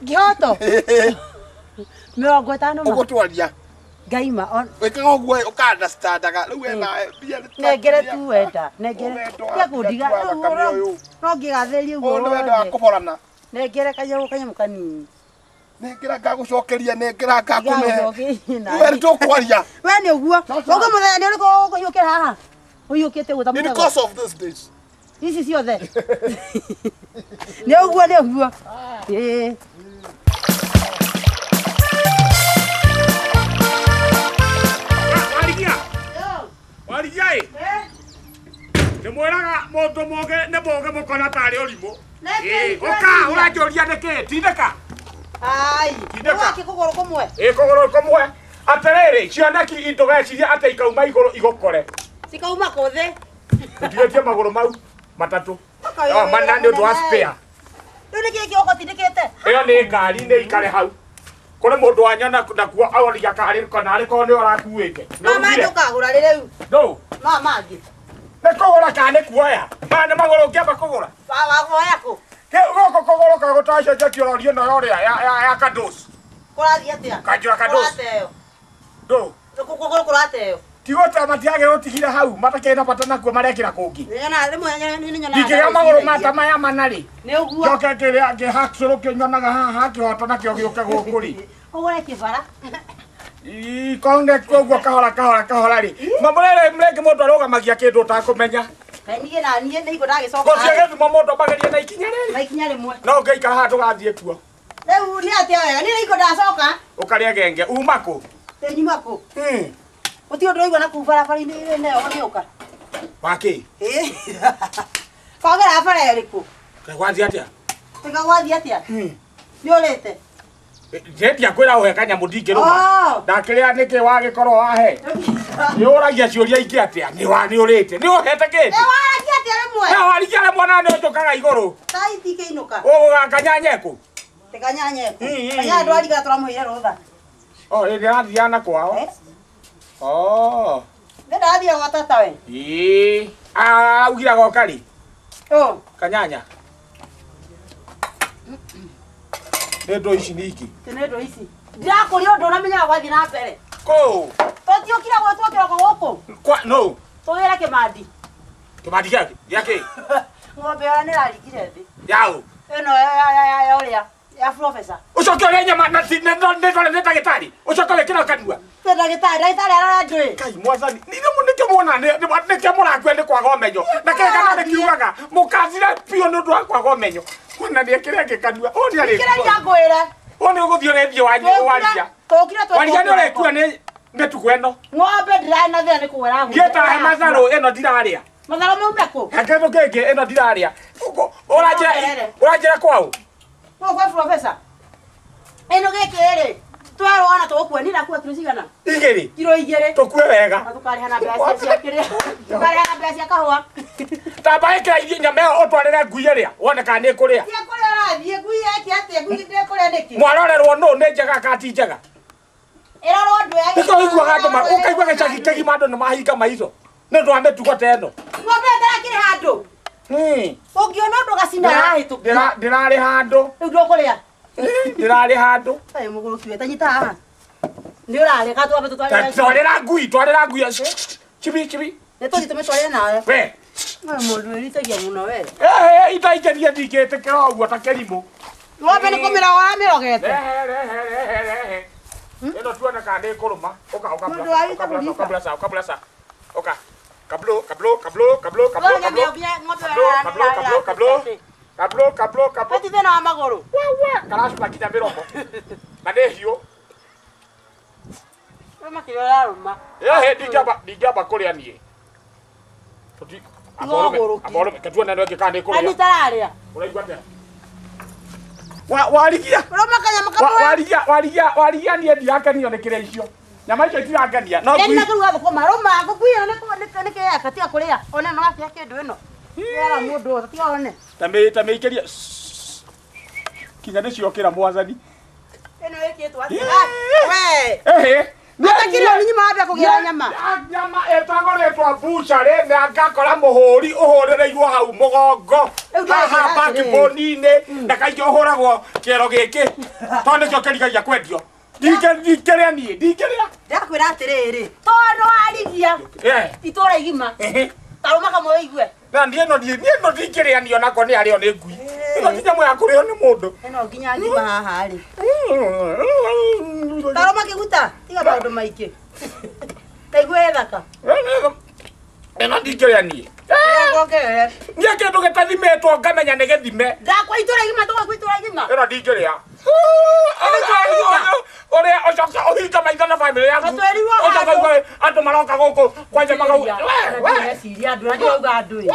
Kĩhoto. 50 ma. Ũguo twaria. Ngaima. Wĩkaga ũguo ũka understandaga. Rĩu wena mbia nĩ Nengere tu wenda. Nengere. Tia kũndiga. No ngĩgathĩrie ũguo. Ũyũ nĩ wendo wa kũborana. Nengere kanyamũ kanini. Nengera ngagũcokeria nengera ngakũne. We nĩ tũkwaria. We nĩ ũguo. Ũguo mũthenya nĩ ũrĩkũ ũkũhiũkĩra haha? Ũhiũkĩte ũguo ta mũthenya. In the course of these days. Ici ciothe. Nĩ ũguo nĩ ũguo. Ĩĩ. Warigia ĩ. Nĩ mwĩraga mũndũ mũgĩ nĩ mũgĩ mũkona tarĩ ũrimũ. Ũka ũranjũria nĩkĩ? Tindĩka. Ai. Tindĩka. Kũgũrũ kũmwe. Ĩ kũgũrũ kũmwe. Atĩrĩrĩ cioneki ndũgecirie atĩ ikauma igũrũ igũkore. Cikauma kũ thĩ? Ũtigĩtie magũrũ mau matatũ. Mana nĩ ũndũ wa spare. Rĩu nĩkĩ kĩoko tindĩkĩte? Ĩyo nĩ ngari nĩ ikare hau. Kũrĩ mũndũ wanyona nakuo aoria karĩ kana arĩ korwo nĩ ũrakuĩte. Mama ndũkagũra rĩ rĩu. Ndũ? Ma mangĩ. Nĩ kũgũra kana nĩ kuoya? Maya nĩ magũrũ ũngĩamba kũgũra. Wakuoya kũ? Gũkũ kũgũrũ kagũtacenjetio rori ĩno ya ũrĩa ya Kados. Kũrathiĩ atĩa? Kanjũra Kados. Kũrateo. Ndũ? Kũgũrũ kũrateo. Tigũte matiagĩrĩirwo gũtigire hau matakĩrĩ na bata nakuo marekĩra kũngĩ. Ndingĩgĩa magũrũ mata maya mana rĩ. Nĩ ũguo. Njoke ngĩrĩa ngĩhacũrũ kĩnyonaga haha kĩhoto nakĩo gĩũke gũkũ rĩ. Ũgũre kĩbara. Ikonge koguo kahora kahora kahora rĩ. Mamũrere mrenge mũndũ arũgamagia kĩndũ ũtakũmenya. Niĩ na niĩ nĩ igũ ndagĩcoka. Gũtirĩ gĩthumo mũndũ ambageria na ikinya rĩrĩ. Na ikinya rĩmwe. No ũngĩikara haha ndũgathiĩ kuo. Rĩu nĩ atĩa wega? Niĩ nĩ igũ ndacoka. Ũkarĩa genge. Uma kũ? Nyuma kũ? Gũtirĩ ũndũ ũraigua na kũu barabara-inĩ ĩno ũgĩũka. Wakĩ? Kwagera bara ĩrĩkũ? Gwathiĩ atĩa? Gwathiĩ atĩa? Nĩ ũrĩte? Njetia kwĩra ũhe kanyamũ ndingĩrũma. Ndakĩrĩa nĩkĩ wagĩkorwo wahe? Nĩ ũragia ciũria ingĩ atĩa? Nĩ ũrĩte. Nĩ ũhete kĩndũ? Nĩ waragia atĩa rĩmwe? Nĩ waragia rĩmwe na nĩ ũnjũkaga igũrũ. Thaa itikĩinũka. Ũgũga kanyanya kũ? Te kanyanya kũ? Kanyanya ndwariga tũramũheire rũtha. Oh, ĩrĩa athiaga na kwao. Oh. Nĩ ndathiĩ gwa tata we. Ĩĩ. Augire goka rĩ? Ũ. Kanyanya. Nĩ ndũ ici ningĩ. Nĩ ndũ ici. Ndirakũria ũndũ ũramenyaga gwathiĩ na mbere. Kũ? Tũtiũkire gwĩtwo kĩroko gũkũ. Kwa no. Tũgĩre Kĩmandi. Kĩmandi gĩa kĩ? Ng'ombe ĩyo nĩ ĩrarikire thĩ. Yaũ? Ĩno ya ũrĩa ya professor. Ũcoke ũrĩe nyama na nĩ ndore nĩ ndagĩtarĩ. Ũcoke wĩkĩre kanua. Nĩ ndagĩtarĩ, ndagĩtarĩ arora njũĩ. Kai mwathani, nĩkĩo muona nĩkĩo mũrakua nĩ kwaga ũmenyo. Na kĩrĩa kana nĩkiugaga mũkathira biũ nĩ ũndũ wa kwaga ũmenyo. Ona nĩekĩre ĩngĩ kanua. Ũũ nĩ arĩkua. Kĩrĩa ngwĩre. Ũũ nĩ ũgũthiĩ ũrethiĩ waria. Tũkire twĩ. Waria nĩ ũrekua nĩ mĩtugo ĩno. Ng'ombe ndĩrarĩ na thĩna nĩ kũgwĩra. Niĩ ta he matharũ ĩno ndirarĩa. Matharũ maume kũ? He kĩndũ kĩngĩ ĩno ndirarĩa. Ũranjĩra kwaũ? Kũu kwa professor. Ĩno gĩkĩ rĩ. Twerwo ona tũgũkua ni ndakua kiro cigana? Igĩrĩ. Kiro igĩrĩ. Tũkue wega. Na tũkarĩha na mbeca cia kĩrĩa. Tũkarĩha na mbeca cia kahũa. Tamba ĩkĩra irio nyama ĩyo ũtwarĩre ngui ĩrĩa wone kana nĩ ĩkũrĩa. Ti kũrĩa ũrathiĩ ngui yake atĩa ngui ndĩkũrĩa nĩkĩ? Mwarorerwo nũ nĩ njega kana ti njega? Ĩrorwo andũ ya. Nĩkĩo ũiguaga andũ ũkaigua gĩcagi kĩgima andũ nĩ mahinga maitho. Nĩ ũndũ wa mĩtugo ta ĩno. Ng'ombe ĩtarakĩrĩ handũ. Ũngĩona ũndũ gacina arahĩtũkia. Ndĩrarĩ handũ. Rĩu ndũkũrĩa. Ndĩrarĩ handũ. Kaĩ mũgũrũki we tanyita haha. Nĩ ũrarĩ ka twambe tũtwarĩre. Twarĩra ngui, twarĩra ngui. Chibi chibi. Nĩ tũthiĩ tũmĩtwarĩre nawe. We. Wewe mũndũ wĩritagia mũno we. Itaingĩria ndingĩtĩkĩra ũguo ta kĩrimũ. Ng'ombe nĩ kũmĩroga ũramĩrogete. Rehe rehe rehe rehe. Ĩno tuone kana nĩ ĩkũrũma. Ũka ũka ũka blasa ũka blasa. Ũka. Kablo kablo kablo kablo kablo kablo. Kablo kablo kablo. Kablo kablo kablo. Ti thĩna wa magũrũ. Wewe karacũka nginya mĩromo. Na nĩ hiũ. Rũma kĩrĩa ũrarũma. Ehe ndingĩamba kũrĩa niĩ. Tũti aborome ketuone no ĩngĩ kana nĩ ĩkũrĩa. Ani tararĩa. Ũraigua atĩa? Warigia. Rũma kanyamũ kamwe. Warigia warigia warigia niĩ ndirakenio nĩ kĩrĩa icio. Nyama icio itirangenia. No ngui. Nĩ kũruga thũkũma. Rũma ngũkũ ĩyo nĩ kĩyaka tiga kũrĩa. One no gakĩrĩa kĩndũ ĩno. Yara mũndũ tiga one. Ta mĩikĩrie. Kinya nĩ ciokĩra mwathani. Ĩno ĩkĩtwo atĩa? We. Ehe. Ata kiro nĩ nyuma wambia kũgĩra nyama. Nyama ĩtagũrĩtwo bucarĩ na ngakora mũhũri ũhũrĩrĩirwo hau mũgongo. Haha backbone-inĩ na kaingĩ ũhũragwo kĩero gĩkĩ. Tondũ nĩkĩo kĩrigagia kwendio. Ndingĩrĩa niĩ, ndingĩrĩa. Ndakwĩra atĩrĩrĩ, tondũ warigia itũũra igima. Tarũma kamwe ũigue. Na niĩ no ndingĩrĩa niĩ onako nĩ arĩo nĩ ngui. Ĩno ti nyamũ ya kũrĩo nĩ mũndũ. Ĩno nginya ngima haha rĩ. Tarũma kĩguta, tiga maũndũ maingĩ. Taigua ĩ thaka. Ĩno ndingĩrĩa niĩ. Ngongerere. Niĩ kĩndũ gĩtathimĩtwo ngamenya nĩ gĩthime. Ndakwa itũũra igima tũgakua itũũra igima. Ĩno ndingĩrĩa. Ũrĩa ũcoke ũhinge maitho na bamĩrĩ yaku. Ũcoke ũigue andũ maroka gũkũ kwanja makauga. Ndĩreciria andũ na ndirauga andũ ĩ.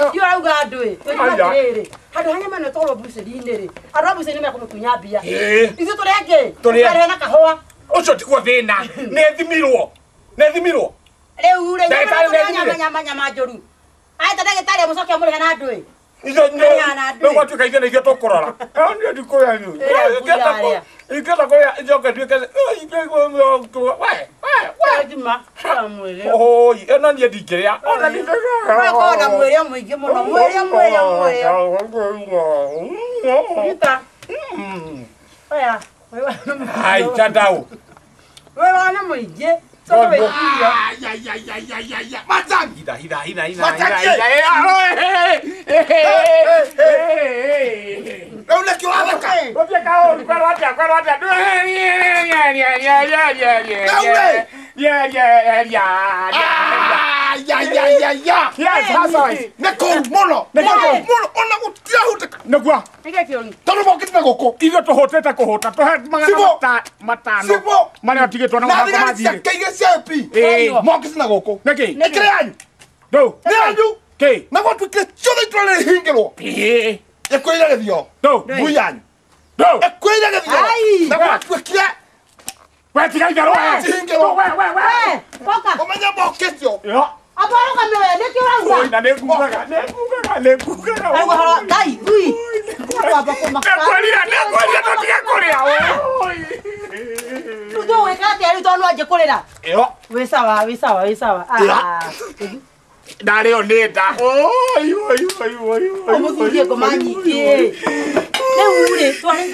Ndirauga andũ ĩ. Tũngiuga atĩrĩrĩ, handũ ha nyama ĩno ĩtwarwo bucĩrĩ-inĩ rĩ, andũ a bucĩrĩ nĩmekũmĩtunya mbia. Ithuĩ tũrĩ angĩ, tũkarĩha na kahũa. Ũcio tiguo thĩna, nĩ ĩthimirwo. Nĩ ĩthimirwo. Rĩu rĩ, nyama nyama nyama njũru. Aita ndagĩtarĩ amũcoke amũrĩhe na andũ ĩ. Rĩu gwatuĩka ithuĩ nĩ ithuĩ tũkũrora. Niĩ ndikũrĩa niĩ. Ingĩenda kũrĩa njoke nduĩke we. Ĩno niĩ ndingĩrĩa. Ona ndingĩrĩa. Ũkoragwo na mwĩrĩ mũingĩ mũno. Mwĩrĩ mwĩrĩ mwĩrĩ. Nyita. Oya. Ai, chandau. Wewe na mũingĩ. Ithuĩ tũhũtĩte kũhũta tũhe magana matano marĩa ũtigĩtwo na mũbango ma thirĩ. Mokĩte na gũkũ. Nĩkĩ? Nĩ kĩrĩ yanyu. Ndũ. Nĩ yanyu. Kĩ? Na gwatuĩkire ciothe itũũra rĩhingĩrwo. Ĩkwĩrire gĩthio. Ndũ. Ngui yanyu. Ndũ. Ĩkwĩrire gĩthio. Na gwatuĩkire. We tiga itherũ we. Cihingĩrwo. We we we. Boka. Ũmenye mokĩtio. Abarũgame we nĩkĩ ũrauga? Oi na nĩngugaga nĩngugaga nĩngugaga. Ũrauga horo Ngai ngui. Kwamba kũmaka. Nĩngwĩrire nĩngwĩrire tũtige kũrĩa. Rĩu tũgwĩka atĩa rĩu tondũ no anjie kũrĩra? Ĩyo. Wĩ sawa wĩ sawa wĩ sawa. Ndarĩo nĩ nda. Oi oi oi oi oi. Ũmũthurie ngoma nyingĩ. Rĩu rĩ twarĩ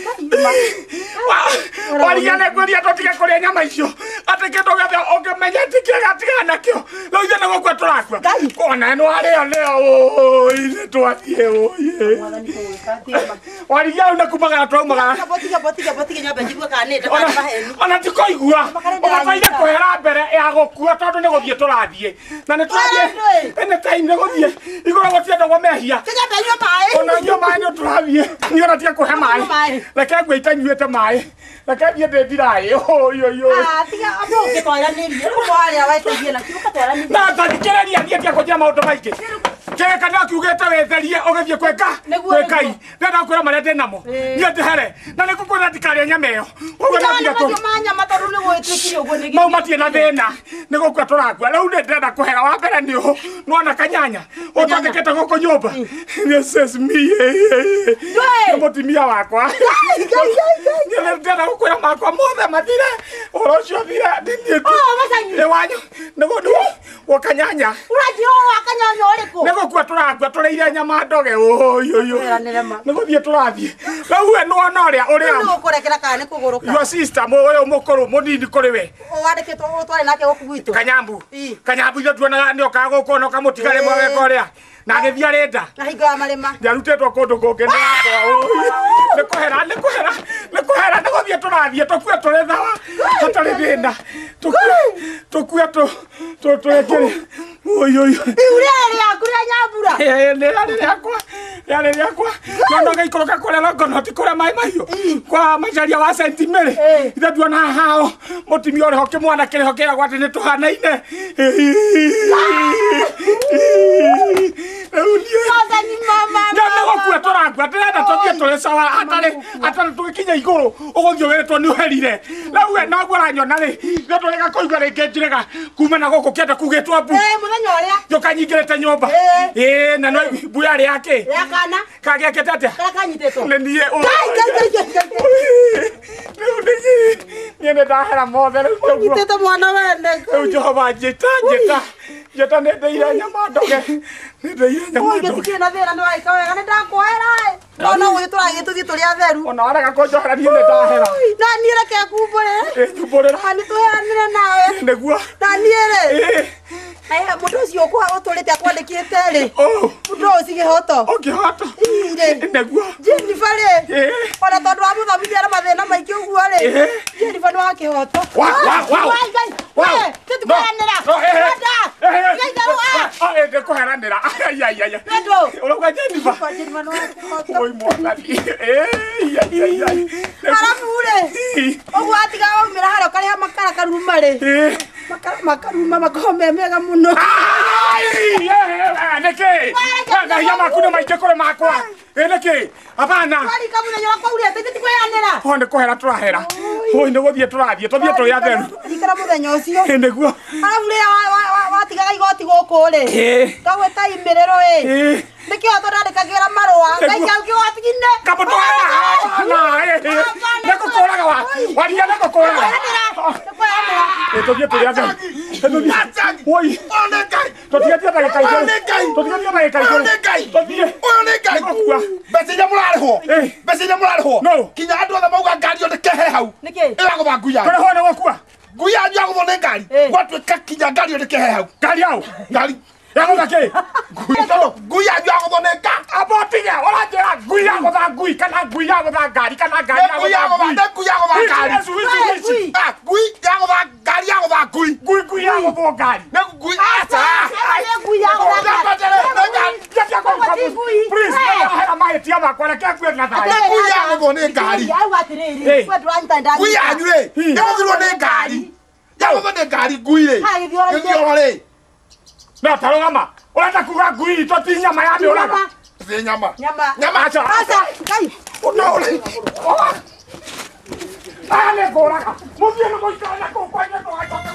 Warigia nĩngwĩrire tũtige kũrĩa nyama icio. Atĩ kĩndũ gĩothe ũngĩmenya ti kĩega tigana nakĩo. Rĩu ithuĩ nĩ gũkua tũrakua. Ona nĩ warĩo nĩyo oi nĩ twathiĩ oi. Warigia rĩu nĩ kumagara twaumagara. Tiga tiga nyambe njigue kana nĩ nda kana maheni. Ona ti kũigua. Ũbataire kũhera mbere ya gũkua tondũ nĩ gũthiĩ tũrathiĩ. Na nĩ tũrathiĩ. Ĩnĩ time nĩ gũthiĩ. Igũrũ gũtirĩ andũ ndĩretwo mehia. Tiga ndanyua maĩ. Ona nyua maĩ nĩ tũrathiĩ. Niĩ ona tiga kũhe maĩ. Reke ngwe itanyuĩte maĩ. Reke thiĩ ndĩndiraĩ. Oi oi oi. Ah, tiga ambo ũngĩtwaranĩria. Rĩu mwarĩa weteithie na kiuka twaranĩria. Na tathikĩrĩria niĩ tiga kũnjĩra maũndũ maingĩ. Kĩrĩka no kiugĩte wĩtherie ũgĩthiĩ kwĩka Nĩguo, kwĩ Ngai. Ndĩrenda gũkwĩra marĩa ndĩ namo. Niĩ ndĩhere. Na nĩ ngũkwĩra ndikarĩe nyama ĩyo. Ũguo no nginya tũ Macio ma nyama tondũ nĩ gwĩtuĩkire ũguo nĩ mau matirĩ na thĩna nĩ gũkua tũrakua rĩu nĩ ndĩrenda kũhera wa mbere nĩ ũũ nĩwona kanyanya ũtwandĩkĩte gũkũ nyũmba this is me nĩ mũtumia wakwa nĩ ndĩrenda gũkwĩra makwa mothe mathire ũhoro ũcio ũthire niĩ tu Oh, macanyi. nĩ wanyu nĩguo nĩguo gũ kanyanya Ũranjĩra ũhoro wa kanyanya ũrĩkũ? nĩ gũkua tũrakua tũrĩire nyama ndoge ũyũyũ Tũheranĩre ma. nĩ gũthiĩ tũrathiĩ rĩu we nĩwona ũrĩa Rĩu ũrĩa nĩ gũkũrekera kana nĩ kũgũrũka? your sister ũyũ mũkũrũ mũnini kũrĩ we Wandĩkĩtwo ũtware nake gũkũ gwitũ. Kanyambu. Ii. Kanyambu ithuĩ tuonaga nĩ okaga gũkũ na ũkamũtiga rĩmwe Ĩĩ. weka ũrĩa na agĩthiĩ arĩ nda Na hingo ya marĩma. ndiarutĩtwo kũndũ kũngĩ nĩ wakwa nĩ kũhera nĩ kũhera nĩ kũhera nĩ gũthiĩ tũrathiĩ tũkue tũrĩ thawa hatarĩ thĩna tũkue tũkue tũrĩ ũyũ ũyũ Ihu rĩarĩ rĩaku rĩa nyambura. Nĩ rĩarĩ rĩakwa rĩarĩ rĩakwa no no gĩikũrũka kũrĩa Longonot kũrĩa maĩ mahiũ kwa macaria wa St Mary ithe tuona hao mũtumia ũrĩ ho kĩmwana kĩrĩ ho kĩragwo atĩ nĩ tũhanaine rĩu niĩ Macanyi mama. nĩ gũkua tũrakua ndĩrenda tũthiĩ tũrĩ sawa hatarĩ hatarĩ tũgĩkinya igũrũ ũgũthiĩ wĩrĩtwo nĩ ũherire rĩu we noguo ũranyona rĩ ithe tũrĩga kũigua rĩngĩ njĩrĩga kuma na gũkũ kĩenda kugĩtwo mbu Ĩĩ, mũthenya ũrĩa. ndũkanyingĩrĩte nyũmba Ĩĩ. ĩĩ na no mbu yarĩ yake Rĩa kana. kagĩakĩte atĩa Karĩa kanyitĩtwo. nĩ niĩ Ngai, Ngai, Ngai, Ngai, Ngai. rĩu niĩ nĩ ndahera mothe rĩu nĩguo Ũnyitĩte mwana wene. rĩu Jehova njĩta njĩta njĩta nĩ ndĩire nyama ndoge nĩ ndĩire nyama ndoge Gĩtikĩrĩ na thĩna nĩ waĩka wega nĩ ndakwĩra ĩ. No no gũthiĩ tũrathiĩ tũthiĩ tũrĩ atheru. ona warega kũnjohera niĩ nĩ ndahera Na niĩ reke ngumbũrĩre. Ĩ, nyumbũrĩra Na nĩ tũheanĩre nawe. nĩguo Na niĩ rĩ. Ĩ, Mũndũ ũcio ũtũrĩte akwandĩkĩte rĩ. ũ Mũndũ ũyũ ci kĩhoto. ũngĩhota Ii rĩ. nĩguo Jennifer rĩ. Ĩ. Ona tondũ wa mũthomithia na mathĩna maingĩ ũguo rĩ. Ĩ. Jennifer nĩ wa kĩhoto. Wa, wa, wa. Wai, Ngai. Wa. We, tũtikũheanĩra. No, eh, eh. Wenda. Eh, eh. Ngai, itherũ, ah. Ah, ĩ, ndĩkũheranĩra Ai, ai, ai, ai. Wendo. Ũrauga Jennifer Jennifer nĩ wa kĩhoto. Oi mwathani Ĩ, ai, ai, ai. Arabu rĩ. Ĩ, Ũguo atiga waumĩra harĩa ũkarĩha makara karuma rĩ. ĩ. Makara makaruma makoragwo me mega mũno. Ai, eh, nĩkĩ mehia maku nĩ maingĩ kũrĩ makwa ĩ nĩkĩ hapana Warika mũthenya wakwa urĩte ithe tikũheanĩra. o nĩ kũhera tũrahera oi nĩ gũthiĩ tũrathiĩ tũthiĩ tũrĩ atheru Rikara mũthenya ũcio. Ĩ, nĩguo Arabu rĩrĩa watigaga igoti gũkũ rĩ. Ĩ. Ngagwĩta imĩrĩro ĩ. Ĩ. Nĩkĩo tondandĩkagĩra marũa. Nĩguo. Ngaika kĩgoti-inĩ. Kamũtwara nĩ gũkũraga wa waria nĩ gũkũraga Nĩkũheanĩra. Ĩ, tũthiĩ tũrĩ atheru Ĩ, tũthiĩ. Oi Ũyũ nĩ Ngai. tũtigatie ndagĩka Ũyũ igĩrĩ nĩ Ngai. tũtigatie ndagĩka Ũyũ igĩrĩ nĩ Ngai. tũthiĩ Ũyũ nĩ Ngai. Nĩgũkua. Mbeca iria mũrarĩhwo. Ĩ. Mbeca iria mũrarĩhwo. No. Kinya andũ othe mauga ngari ĩyo ndĩkehere hau. Nĩkĩ? Ĩragũtha ngui yanyu. tũrĩhwo nĩ gũkua Ngui yanyu yagũthwo nĩ ngari. Ĩ. Gwatuĩka kinya ngari ĩyo ndĩkehere hau. ngari yao Ngari. yagũtha kĩ Ngui tondũ ngui yanyu yagũthwo nĩ ngari. amba ũtige ũranjĩra ngui yagũtha ngui kana ngui yagũtha ngari kana ngari Nĩ ngui yagũtha yagũtha ngui nĩ ngui yagũtha ngari. Ici, ici, ici, ici. Ah, ngui yagũtha ngari yagũtha ngui. Ngui ngui yagũthwo ngari Nĩ ngui aca. Nĩ ngui yagũtha ngari. Please, ndahera mahĩtia makwa reke ngue na thayũ. Nĩ ngui yagũthwo nĩ ngari. Auga atĩrĩrĩ, Ĩ. we ndũranyita ndanyita. Ngui yanyu rĩ, yagũthirwo nĩ ngari. Yagũthwo nĩ ngari ngui rĩ. Ha, gĩthioro-inĩ. Gĩthioro rĩ. No tarũgama ũrenda kuga ngui itũ ti nyama ya mĩũraga Thĩ nyama. Nyama. Nyama. Aca. Aca, Ngai. No, aya nĩ ngũraga mũthiĩ nĩ mũikare na kũu kwanyu ndũgacoke.